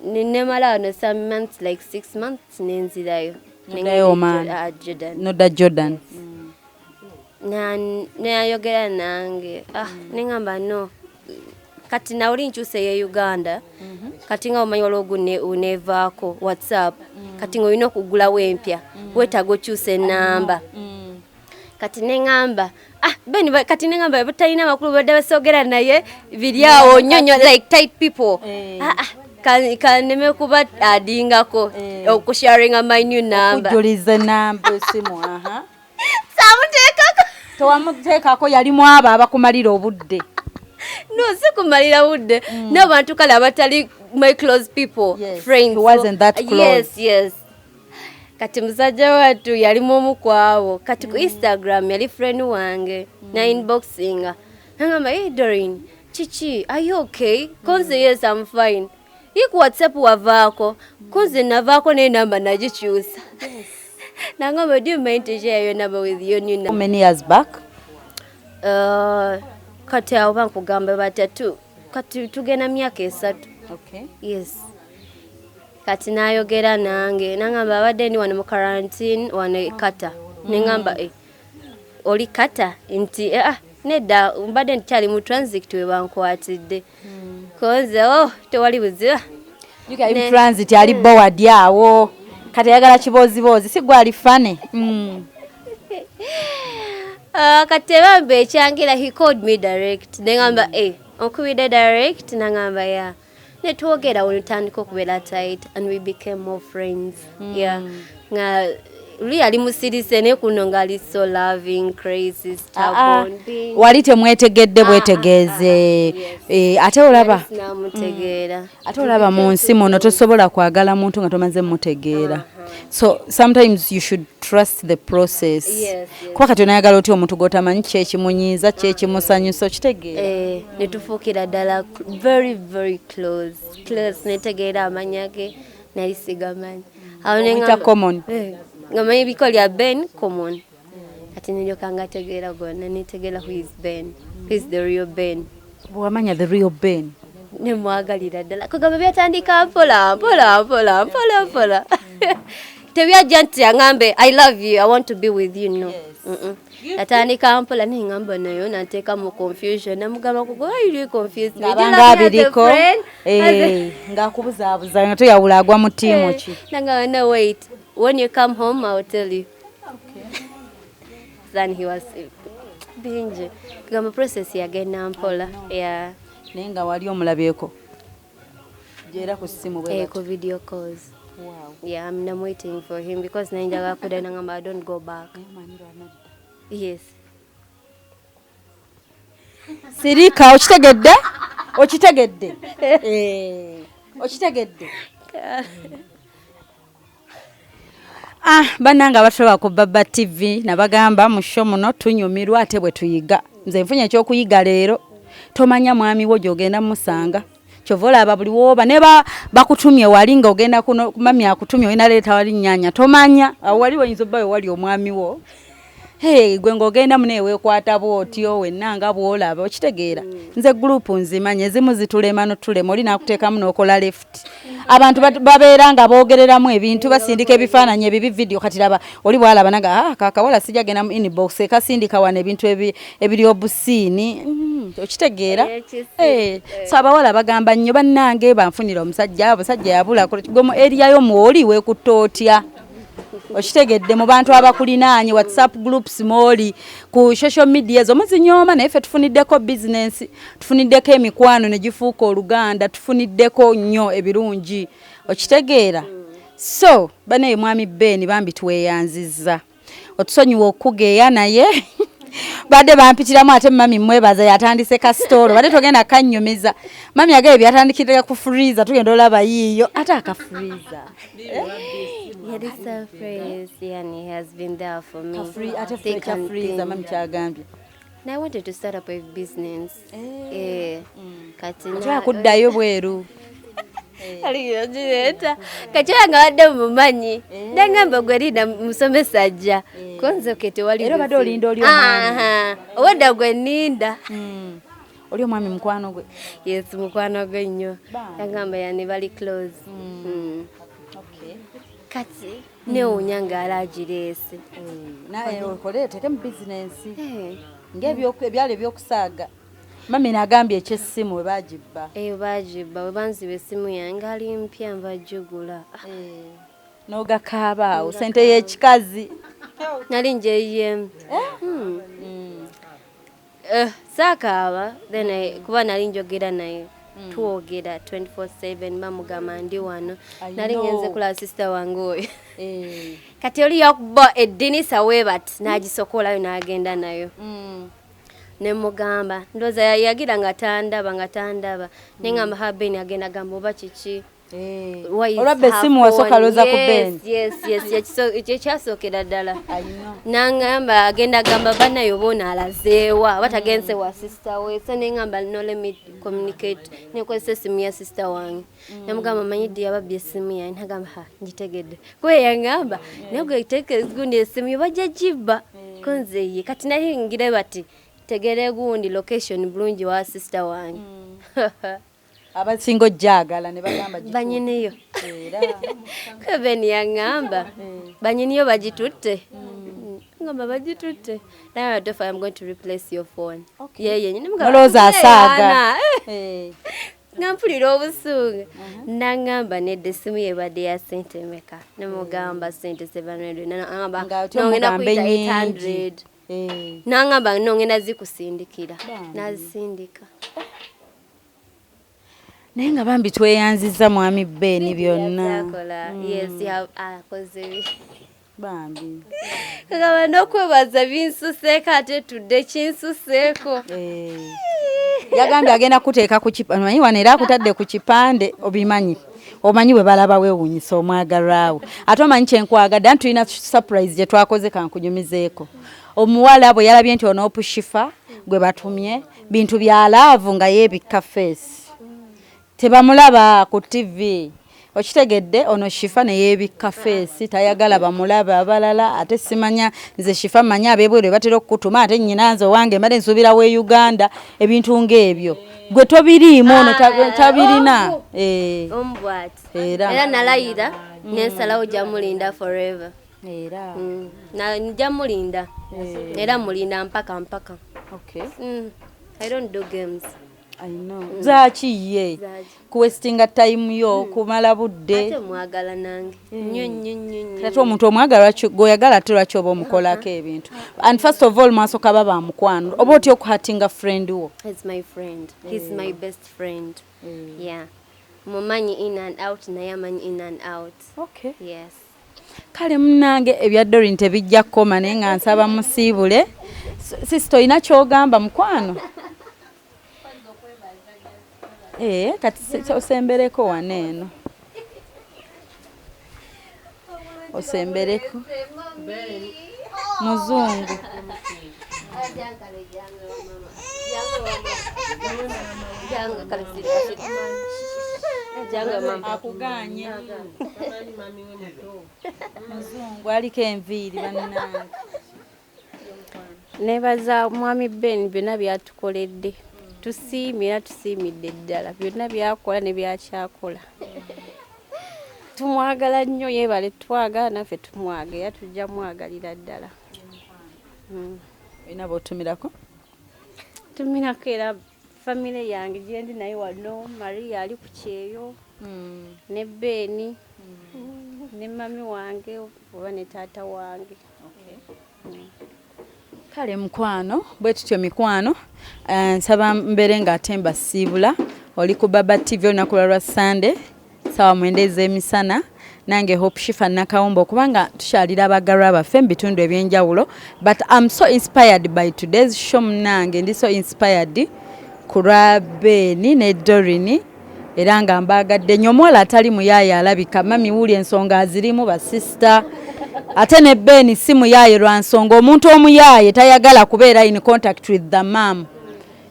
Nemala wano some months, like 6 months, nenzirayo. Noddayo Oman. Jordan. Nodda Jordan. Nayogera nange. Nengamba no. Kati nawuli nkyuse ye Uganda. Kati nga omanyi waliwo unevaako WhatsApp. Kati ng'olina okugulawo empya. Weetaaga okyusa ennamba. Kati neŋŋamba, ah, Ben, kati neŋŋamba batalina makulu, badde basogera naye biri awo nnyo nnyo, like tight people. Ah, ah, kaneme kuba adingako okusharinga my new number. Okujuliza enamba esimu, aha. Saamuteekako. Tewamuteekako, yali mu abo abakumalira obudde. No, si kumalira budde, n'abantu kale abatali my close people. Friends. He wasn't that close. Yes, kati musajja wattu yalimu omu ku abo. Kati ku Instagram yali friend wange, na inboxinga, nagamba, "Hey Doreen, kiki, are you okay?" Konze, "Yes, I'm fine." Ye ku WhatsApp wavaako? Konze, "Navaako naye namba nagikyusa." Nangamba, "Do you mind to share your number with your new How number?" many years back? Kati awo bankugamba batatu, kati tugenda myaka 3. Yes, kati nayogera nange, nangamba abadde ndi wano mu quarantine wano e Qatar. Neŋamba, "Eh, oli Qatar?" Nti, "Eh, ah, nedda, mbadde nkyali mu transit we bankwatidde." Konze, "Oh, tewali buziba." Transit ali bored awo, kati ayagala kibooziboozi, si gwe ali funny. Ah, kati ebamba ekyangira, he called me direct. Neŋamba, "Eh, onkubidde direct?" Nangamba, "Yeah." Netwogera, wenutandika okubeera tight and we became more friends. Yeah, nga luli yali musirise, naye kuno ngaali so loving, crazy, stubborn being. Wali temwetegedde bwetegeeze. Eh, ate olaba Namutegeera. Ate olaba mu nsi muno tosobola kwagala muntu nga tomaze mutegeera, so sometimes you should trust the process. Kuba kati onayagala otya omuntu gwotamanyi kyekimunyiiza, kyekimusanyusa, okitegeera? Eh, netufuukira ddala very very close close, netegeera amanya ge nali sigamanyi. Awo ne Omuyita ŋŋamba- Common. Eh, nga manyi ebiko lya Ben Common. Kati neryoka ngategeera gonna, netegeera who is Ben, who is the real Ben. Bwewamanya the real Ben? Nemwagalira ddala. Kugamba byatandika mpola mpola mpola mpola mpola, tebyajja nti aŋambe, "I love you, I want to be with you." No. Yatandika mpola, naye ŋŋamba nayo nanteeka mu confusion. Namugamba, "Kugo, why you confuse me? Do you Ng'abanga love me as a abiriko friend?" Eh, ng'akubuzaabuza nga toyawula agwa mu ttiimu ki. Nangamba, "No, wait, when you come home I will tell you." Then he was bingi. Kugamba process yagenda mpola, yeah. Naye nga wali omulabyeko gyera ku ssimu bwe Eh, batyo. ku video calls. Yeah, I'm waiting for him because naye njagala kudda. Nangamba, "I don't go back." Yes. Sirika, okitegedde, okitegedde. Eh, okitegedde. Ah, bannange abatulaba ku Baba TV, nabagamba mu show muno tunyumirwa ate bwe tuyiga. Nze nfunye ekyokuyiga leero. Tomanya mwami wo gy'ogenda musanga, kyova olaba buli wooba ne bakutumye wali nga ogenda kuno, mami akutumye olina leeta wali nnyanya, tomanya awo wali oyinza obba we wali omwami wo. Hey, gwe ng'ogenda munaye weekwata bw'otyo wenna nga bw'olaba, okitegeera? Nze group nzimanyi, ezimu zitulema notulema, oli nakuteekamu n'okola left. Abantu babeera nga boogereramu ebintu, basindika ebifaananyi ebibi, video. Kati laba oli bw'alaba naga, ah, kakawala sijja genda mu inbox ekasindika wano ebintu ebiri obusiini. Okitegeera? Eh, so abawala bagamba nnyo, "Bannange banfunira omusajja, abasajja yabula." Gwe mu area yo mwoli weekutta otya? Okitegedde? Mu bantu abakulinaanye, WhatsApp groups mwoli, ku social media ezo muzinyooma, naye ffe tufuniddeko business, tufuniddeko emikwano ne gifuuka oluganda, tufuniddeko nnyo ebirungi, okitegeera? So banaye mwami Ben, bambi tweyanzizza, otusonyiwa okugeeya, naye badde bampitiramu. Ate mami mwebaza, yatandise kasitolo, badde togenda kannyumiza. Mami agaye byatandikira ku freezer, tugenda olaba yiiyo ate aka freezer. Yali surprise, yani he has been there for me. Ate Thick ekya and freezer, thin. Mami kyagambye. And I wanted to start up a business. Eh. Kati Ate kuddayo bweru. Aliyogireeta kati oyo nga badde mumanyi, nangamba, "Gwe linda musomesa ajja." Konze, "Okay, tewali Era obadde buzibu." olinda oli omwami. Aha, obadda gwe nninda. Oli omwami mukwano gwe? Yes, mukwano gwe nnyo. Bambi. Yagamba yani bali close. Kati newuunya ng'ala agireese. Naye okole oteeke mu bizinensi Eh, ng'ebyalo ebyokusaaga. Mami nagambye ekyessimu we bagibba. Eyo bagibba, we banziba essimu yange ali mpya, nva gigula. N'ogakaaba awo sente y'ekikazi. Nali njeyiyeemu. Saakaaba then kuba nali njogera naye, twogera 24/7, bamugamba ndi wano. I Nali know. ngenze kulaba sister wange oyo. Kati oli yakuba eddinisa weebati n'agisokolayo n'agenda nayo. Ne mugamba ndowooza yagira nga tandaba, nga tandaba, neŋŋamba ha, Ben agenda gamba oba kiki. Why is Olwabba her essimu wasooka phone? lowooza ku Yes, Ben. Yes, ekyo kyasookera ddala. I know. Nangamba agenda gamba bannayo boona alazeewa oba tagenze wa sister we. So neŋŋamba no, let me communicate, nekozesa essimu ya sister wange. Namugamba manyi ddi yababbye essimu yange. Nagamba ha, ngitegedde, kuba yaŋŋamba naye gwe teeka gundi essimu yo bajja gibba ko nze ye. Kati nali ngire bati tegere gundi location bulungi wa sister wange. Abasinga ojjaagala ne bagamba gitu. Banyiniyo. Era. Kevin yaŋŋamba banyiniyo bagitutte, ngamba bagitutte naye Adolfo, I'm going to replace your phone. Yeye nyini. Nolowooza asaaga. Nga mpulira obusungu. Naŋŋamba nedda, essimu yebadde ya sente meka? Nemugamba sente 700. Nga Naŋŋamba ate nongenda omugamba kuyita ennyingi. 800. Naŋŋamba nongenda zikusindikira, nazisindika. Naye nga bambi tweyanziza mwami Ben byonna. Byakola, yes, akoze. Bambi. Kagamba n'okwebaza binsuseeko, ate tudde kinsuseeko. Yagambye agenda kuteeka ku kipande, omanyi wano era akutadde ku kipande, obimanyi, omanyi bwe balaba weewuunyisa omwagalwawo. Ate omanyi kyenkwagadde, anti tulina surprise gye twakoze, kankunyumizeeko. Omuwala bwe yalabye nti ono Opushifa gwe batumye bintu bya love nga yeebikka face, tebamulaba ku TV, okitegedde? Ono Shifa ne yeebikka face, tayagala bamulabe abalala. Ate simanya nze Shifa manyi ab'ebweru batera okukutuma, ate nnyina nze owange mbadde nsuubira we Uganda ebintu ng'ebyo gwe tobiriimu, ono tabirina. Omu bw'ati. Era. Era nalayira nensalawo jamulinda forever. Era. Nja mulinda era mulinda mpaka mpaka. Okay. I don't do games. I know. Zaaki ye Zaaki. Kuwastinga time yo, kumala budde. Ate mwagala nange nnyo nnyo nnyo nnyo. Ate omuntu omwagala gweoyagala, ate lwaki oba omukolako ebintu? And first of all, mwasooka baba mukwano, oba otya okuhurtinga friend wo? He's my friend. He's my best friend. Yeah, mumanyi in and out, naye amanyi in and out. Okay. Yes. Kale munnange, ebya Dorin tebijja kukoma, naye nga nsaba musiibule. Sister, olina kyogamba mukwano? Kati osembereko wano eno, osembereko muzungu. Janga kale, janga mama. Akuganye muzungu aliko enviiri, bannange. Nebaza mwami Ben byonna byatukoledde, tusiimye era tusiimidde ddala byonna byakola ne byakyakola. Tumwagala nnyo, yeebale twagala, naffe tumwagala era tujja mwagalira ddala. Olina bw'otumirako? Tumirako era famire yange gyendi naye wano, Maria ali ku kyeyo ne Beeni ne mami wange oba ne taata wange. Kale mukwano, bwe tutyo mikwano, nsaba mbeere ng'ate mbasiibula. Oli ku Baba TV olunaku lwa Sunday sawa 9 ez'emisana, nange Hope Shifa Nakawumba, okubanga tukyalira abagalwa baffe mu bitundu ebyenjawulo. But I'm so inspired by today's show. Munange, ndi so inspired ku lwa Beeni ne Dorini, era nga mbaagadde nnyo. Omuwala atali muyaaye alabika mami wuli ensonga azirimu basista, ate ne Beeni si muyaaye lwa nsonga omuntu omuyaaye tayagala kubeera in contact with the mom.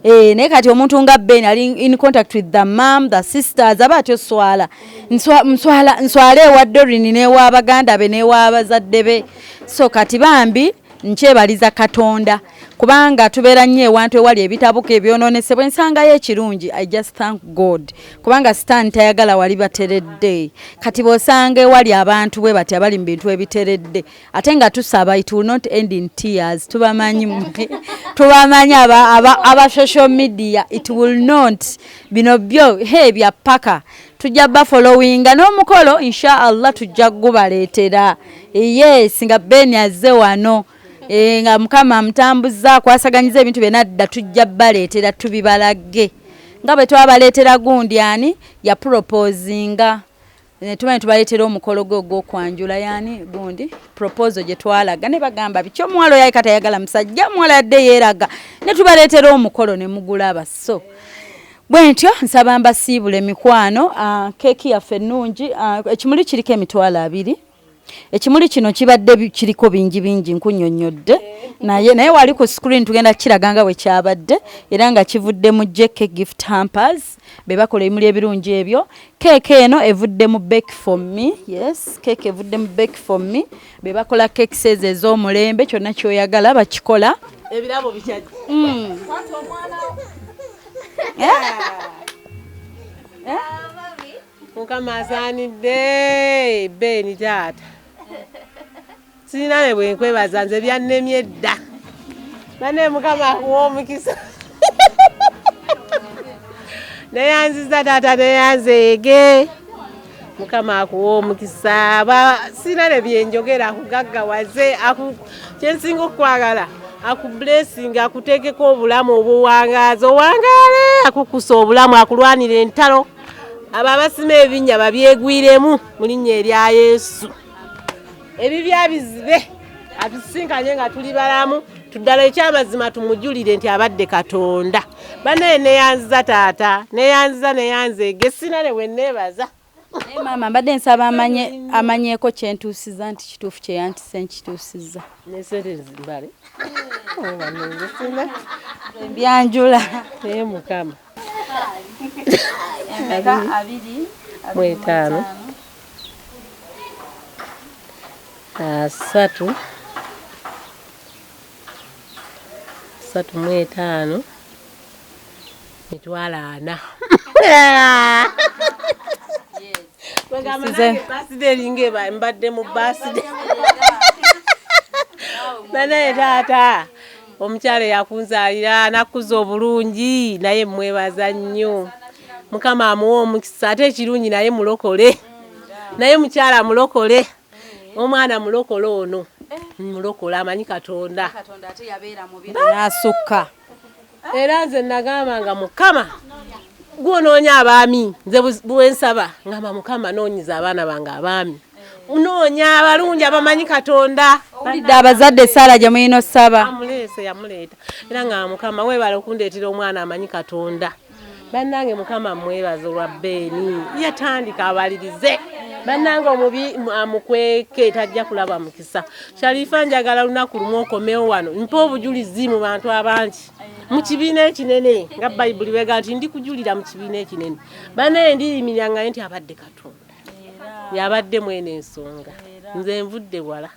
Naye kati omuntu nga Ben ali in contact with the mom, the sisters, aba atyo swala nswala nswala ewa Dorini n'ewa baganda be n'ewa abazadde be. So kati bambi nkyebaliza Katonda kubanga tubeera nnyo ewantu ewali ebitabuka ebyononesebwa, ensangayo ekirungi. I just thank God kubanga Sitaani tayagala wali bateredde. Kati bw'osanga ewali abantu bwe bati abali mu bintu ebiteredde, ate nga tusaba it will not end in tears. Tubamanyi mmwe, tubamanyi aba social media, it will not, bino byo he bya paka. Tujja bafollowinga n'omukolo, insha Allah tujja gubaleetera. Yes, nga Ben azze wano, nga Mukama amutambuza akwasaganyiza ebintu bye nadda, tujja baleetera tubibalage nga bwe twabaleetera gundi ani yaproposinga, tumanyi tubaleetera omukolo gwe ogw'okwanjula. Yani gundi proposal gye twalaga ne bagamba biki, omuwala oyo kati ayagala musajja, omuwala yadde yeeraga, ne tubaleetera omukolo ne mugulaba. So bwe ntyo nsaba mbasiibule mikwano. Keeki yaffe ennungi, ekimuli kiriko 20,000. Ekimuli kino kibadde kiriko bingi bingi nkunnyonnyodde, naye wali ku screen tugenda kukiraga nga bwe kyabadde, era nga kivudde mu JK Gift Hampers, be bakola ebimuli ebirungi ebyo. Keeki eno evudde mu Bake for Me. Yes, keeki evudde mu Bake for Me, be bakola cakes ezo ez'omulembe, kyonna ky'oyagala bakikola. Ebirabo bikyajja. Eh? Mukama asaanidde Beeni taata, sirina ne bwe nkwebaza, nze byannemye dda. Bane, Mukama akuwa omukisa. Neyanziza taata, neyanzeege, Mukama akuwa omukisa. Sirina ne byenjogera, akugaggawaze, kyensinga okukwagala, akublessing, akuteekeko obulamu obuwangaazi, owangaale, akukusa obulamu, akulwanira entalo. Abo abasima ebinnya babyegwiremu mu linnya erya Yesu. Ebibya bizibe, atusisinkanye nga tuli balamu, tuddala ekyamazima tumujulire nti abadde Katonda. Banaye neyanziza taata, neyanziza, neyanzeege, sina ne bwe neebaza. Naye maama, mbadde nsaba amanyeeko kyentuusiza nti kituufu kyeyantise nkituusiza. Nesente zimbale banenze sina. Mbyanjula. Naye Mukama. Emeka? Abiri Mu etaano. Asatu, 35, 40,000. Bagamba nange birthday eringa eba mbadde mu birthday. Nanaye taata, omukyala eyakunzaalira nakkuza obulungi, naye mwebaza nnyo. Mukama amuwa omukisa. Ate ekirungi naye mulokole, naye mukyala mulokole, omwana mulokole, ono mulokole amanyi Katonda. Katonda ate yabeera mu bino n'asukka. Era nze nagamba nga Mukama gwonoonya abaami, nze bwensaba ngamba Mukama noonyiza abaana bange abaami, noonya abalungi abamanyi Katonda. Owulidde abazadde, esaala gye mulina osaba. Amuleese, yamuleeta, era nga Mukama weebale okundeetera omwana amanyi Katonda. Bannange, Mukama mwebaza olwa Beeni yatandika abalirize. Bannange, omubi amukweke, tajja kulaba mukisa. Sharifa, njagala lunaku lumu okomewo wano mpa obujulizi mu bantu abangi mu kibiina ekinene, nga Bayibuli bwega nti ndi kujulira mu kibiina ekinene. Banaye ndiyimirira ngaye nti abadde Katonda yabadde mwene ensonga, nze nvudde wala,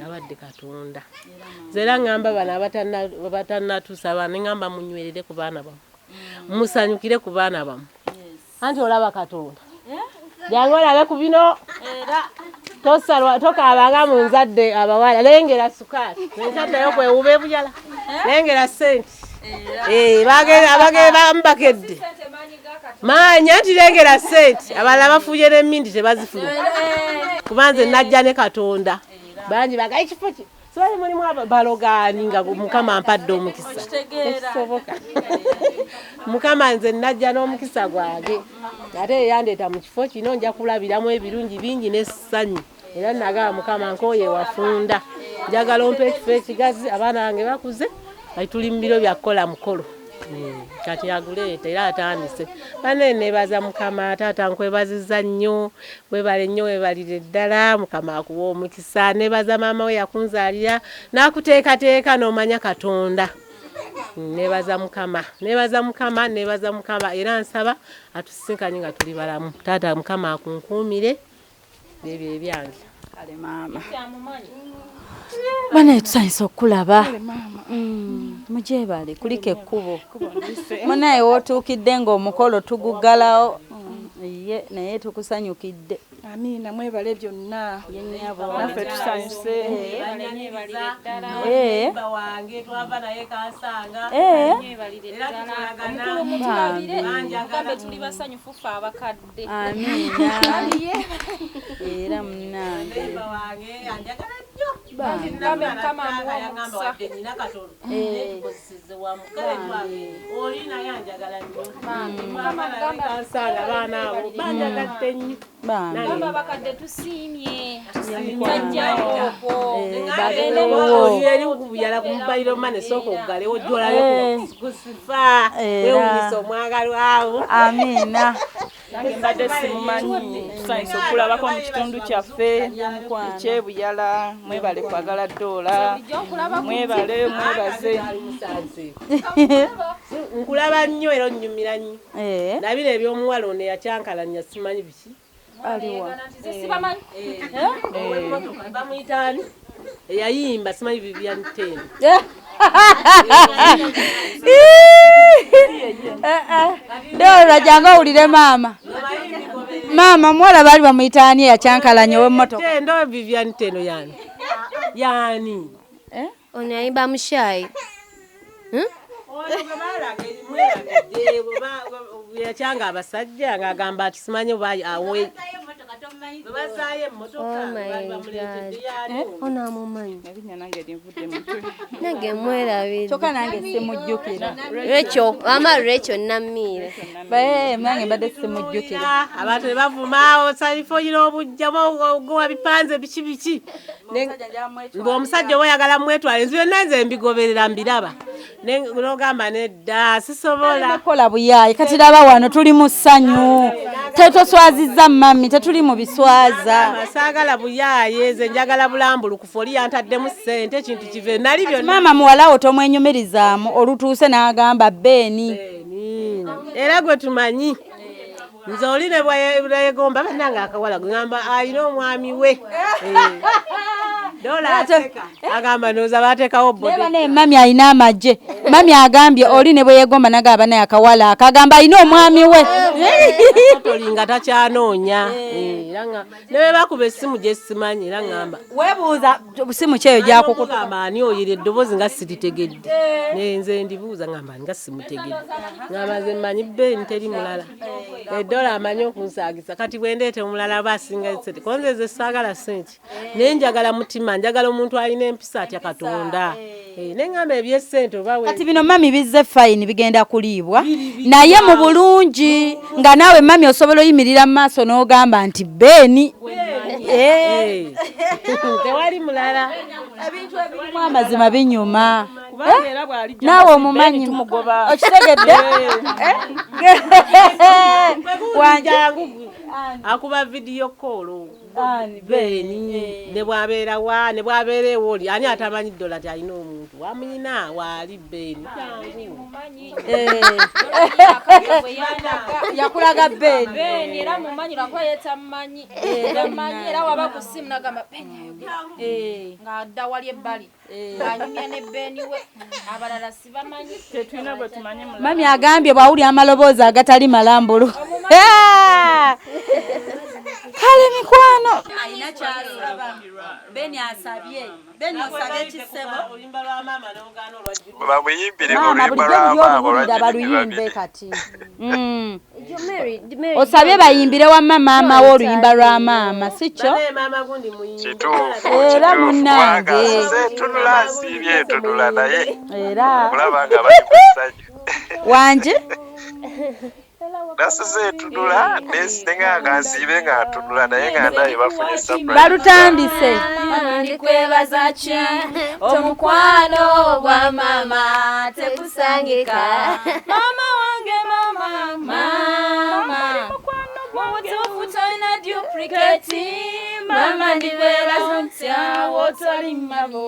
abadde Katonda. Nze era ŋŋamba bano abatannatuusa abaana, neŋŋamba munywerere ku baana bammwe, musanyukire ku baana bammwe, anti olaba Katonda. Jangu olabe ku bino. Tosalwa, tokaabanga mu nzadde. Abawala, lengera sukaali, nkyaddayo kwewuba ebuyala, lengera sente. Abamubakedde maanya nti lengera sente, abalala bafuuye n'emmindi tebazifuna, kuba nze najja ne Katonda. Bangi baga ekifo ki sibali mulimu balogaani, nga Mukama ampadde omukisa, tekisoboka. Mukama nze najja n'omukisa gwange, ate eyandeeta mu kifo kino nja kulabiramu ebirungi bingi n'essanyu. Era nagamba Mukama, nkooye wafunda, njagala ompa ekifo ekigazi, abaana bange bakuze, kati tuli mu biro bya kukola mukolo. Kati aguleeta era atandise. Bane, nebaza Mukama. Taata, nkwebaziza nnyo, webale nnyo, webalire ddala, Mukama akuwa omukisa. Nebaza maama we yakunzaalira n'akuteekateeka n'omanya Katonda. Nebaza Mukama, nebaza Mukama, nebaza Mukama. Era nsaba atusisinkanye nga tuli balamu. Taata, Mukama akunkuumire, ebyo ebyange. Kale maama, banaye tusanyusa okukulaba. Mugyebale kuliko ekkubo. Munaye wootuukidde ng'omukolo tuguggalawo ye, naye tukusanyukidde. Amiina, mwebale byonna. Naffe tusanyuse. Neighbor wange twava naye Kansanga. Era tukolagana. Omukulu mutulabire, mugambe tuli basanyufu ffe abakadde. Amiina. Era munnange. Neighbor wange anjagala nnyo. Bambi. Mugambe Mukama amuwe Yangamba omukisa. wadde nina katono. Netukozeseze wamu. Kale twange oli naye anjagala nnyo. Mukama mugambe Kansanga abaana abo banjagadde nnyo. Bambi. Mugambe abakadde tusiimye. Jjajjawo okwo. Babeerewo. Oli eri kubuyala ku mobile money sooka oggalewo ojja ku Shifa. Era. Weewuunyisa omwagalwawo. Amiina. Nange mbadde simumanyi, tusanyuse okulabako mu kitundu kyaffe eky'Ebuyala. Mwebale kwagala Doola, mwebale, mwebaze. Nkulaba nnyo era onnyumira nnyo. Nabira eby'omuwala ono eyakyankalanya simanyi biki. Aliwa. Nze sibamanyi. Ow'emmotoka bamuyita ani? Eyayimba simanyi Vivian Ten. Doola jangu owulire maama. Maama omuwala baali bamuyita ani eyakyankalanya ow'emmotoka? Tendo Vivian Tendo yani. Yani. Ono yayimba mushayi. Ono gwe mwelagedde yakyanga abasajja ng'agamba ati simanyi oba awe. Bwe basaayo emmotoka Oh my baali bamuleetedde God. yani. Ono amumanyi. Erinnya nange linvudde mu mutwe. Nange mwerabidde. Kyokka nange simujjukira. Rachel, ama Rachel Namiire. Bae, nange mbadde simujjukira. Abantu ne bavuma osalifa oyina obujja ogowa bipanze biki biki. Ng'omusajja oba oyagala mwetwale nze byonna nze mbigoberera mbiraba. N'ogamba nedda sisobola. Kola buyaayi kati laba wano tuli mu ssanyu. Tetoswazizza mami, tetuli mu biswaza. Saagala buyaaye nze njagala bulambulukufu oli yantaddemu ssente ekintu kive nali byonna. Maama muwala wo tomwenyumirizaamu olutuuse n'agamba Beeni. Era gwe tumanyi. Nze oli ne bweyegomba bannange akawala gwe ngamba alina omwami we. Doola aseka agamba ndowooza baateekawo Naye bode. bane mami alina amagye. Mami agambye oli ne bwe yeegomba n'agamba naye akawala akagamba alina omwami we. Tolinga takyanoonya. Era nga ne bwe bakuba essimu gye simanyi era ngamba. Weebuuza simu ki eyo gy'akukuta. Ngamba ani oyo eryo eddoboozi nga siritegedde. Ne nze ndibuuza ngamba nga simutegedde. Ngamba nze mmanyi Ben teri mulala. Eddoola amanyi okunsaagisa kati bwe ndeeta omulala aba asinga ssente. Ko nze nze saagala ssente. Naye njagala mutima, njagala omuntu alina empisa atya Katonda. Ne ngamba eby'essente oba we. Kati bino mami bizze fayini bigenda kuliibwa naye mu bulungi nga naawe mami osobola oyimirira mu maaso n'ogamba nti Beeni. Tewali mulala. Ebintu ebirimu amazima binyuma. Kubanga era bw'alijja Naawe nga si omumanyi Beeni tumugoba. Okitegedde? Wangi. Jangu akuba video call. Beeni ne bw'abeera wa ne bw'abeera ewooli ani atamanyi Doola nti alina omuntu wamuyina waali Beeni. Jangu. Yakulaga Beeni. Beeni era mumanyi lwakuba ye tamumanyi. Tamumanyi era waba ku ssimu n'agamba Beeni ayogera. Ng'adda wali ebbali. Ng'anyumya ne Beeni we. Abalala sibamanyi. Tetulina gwe tumanyi mulala. Mami agambye bw'awulira amaloboozi agatali malambulu. Kale mikwano. Alina ky'asaba. Beeni asabye. Beeni osabye kisebo. Oluyimba lwa maama n'ogaana olwa Judith. Bamuyimbire Maama oluyimba bulijjo lwa buli maama oluwulira olwa Judith baluyimbe Babirye. kati. Mary, Mary, Osabye bayimbire wamma maama wo oluyimba lwa maama, si kyo? Bane maama gundi muyimbe. Kituufu, Era kituufu. munnange. Kubanga nze ntunula nsiibye ntunula naye Era kulaba nga bali mu ssanyu. wanje Nasize ntunula nenga nga nsiibe nga ntunula naye nga ndaye bafunye surprise. balutandise. Ndikwebaza ki omukwano gwa mama tekusangika. Mama wange mama, mama. Mubutuufu tolina duplicate. Mama ndibeera ntya w'otoli mabo.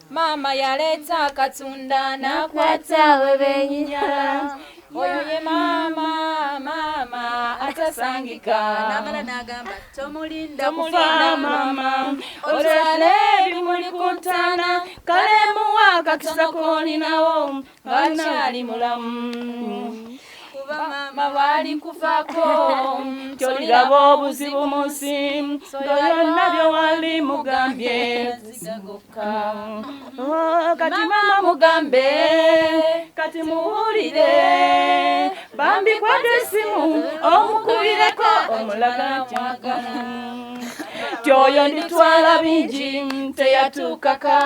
Maama yaleeta akatunda Nakwata we benyinyala. Oyo ye maama, maama atasangika. N'amala n'agamba tomulinda Tomulinda kufa mama, Otwale ebimuli ku ntaana, kale muwa akakisa k'olinawo ng'akyali mulamu. Kuba lwali kufako toliraba obuzibu mu nsi nga byonna bye wali mugambye. Oh, kati mama mugambe, kati muwulire, bambi kwata essimu omukubireko omulaga nti tyoyo nditwala bingi teyatuukaka.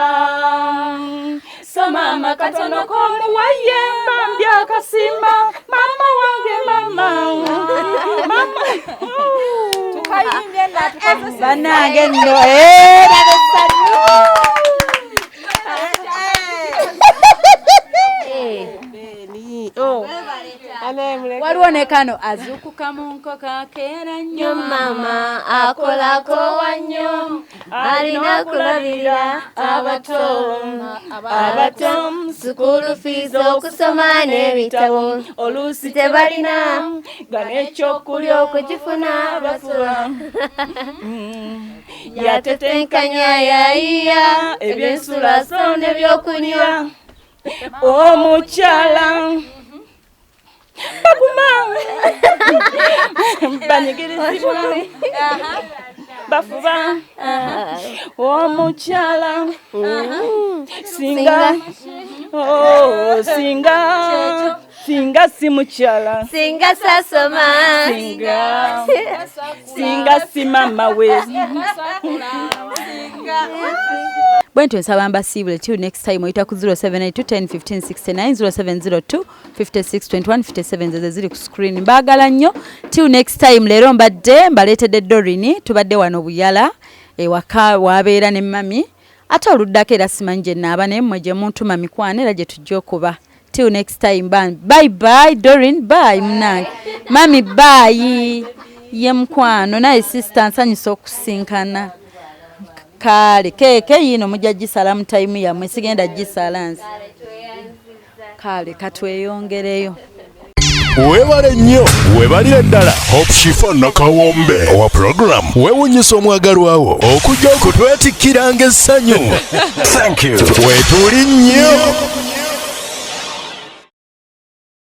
So mama katono komuwaye bambi akasima mama wange mama mama. Tukayimbye natukozesa. Bannange nno era bessanyu. Waliwo ne kano azuukuka mu nkoko akeera nnyo mama akolako wannyo alina kulabirira abato abato sukulu fees okusoma n'ebitabo oluusi tebalina nga n'ekyokulya okukifuna bafuba yatetenkanya yayiya ebyensula so n'ebyokunywa omukyala baguma banyigirizibwa bafuba omukyala singa oh, singa singa si mukyala singa sasoma singa singa si mama we. Bwentyo nsaba mbasiibule till next time oyita ku 078 10 15 69 0702 56 21 57 zezo ziri ku screen. Mbaagala nnyo till next time. Leero mbadde mbaleetedde Doreen, tubadde wano Buyala ewaka wabeera ne mami, ate oluddako era simanyi gye naaba naye mmwe gye muntuma mikwano era gye tujja okuba. Till next time, bye bye Doreen, bye munange, mami bye ye mukwano naye sister nsanyusa okusinkana. Kale keeke yino mujja gisala mu time yammwe, sigenda gisala nze. Kale katweyongereyo. Weebale nnyo, weebalire ddala Hope Shifa Nakawombe owa program weewunyisa omwagalwawo okujja okutwetikkiranga essanyu. Thank you. Weetuli nnyo.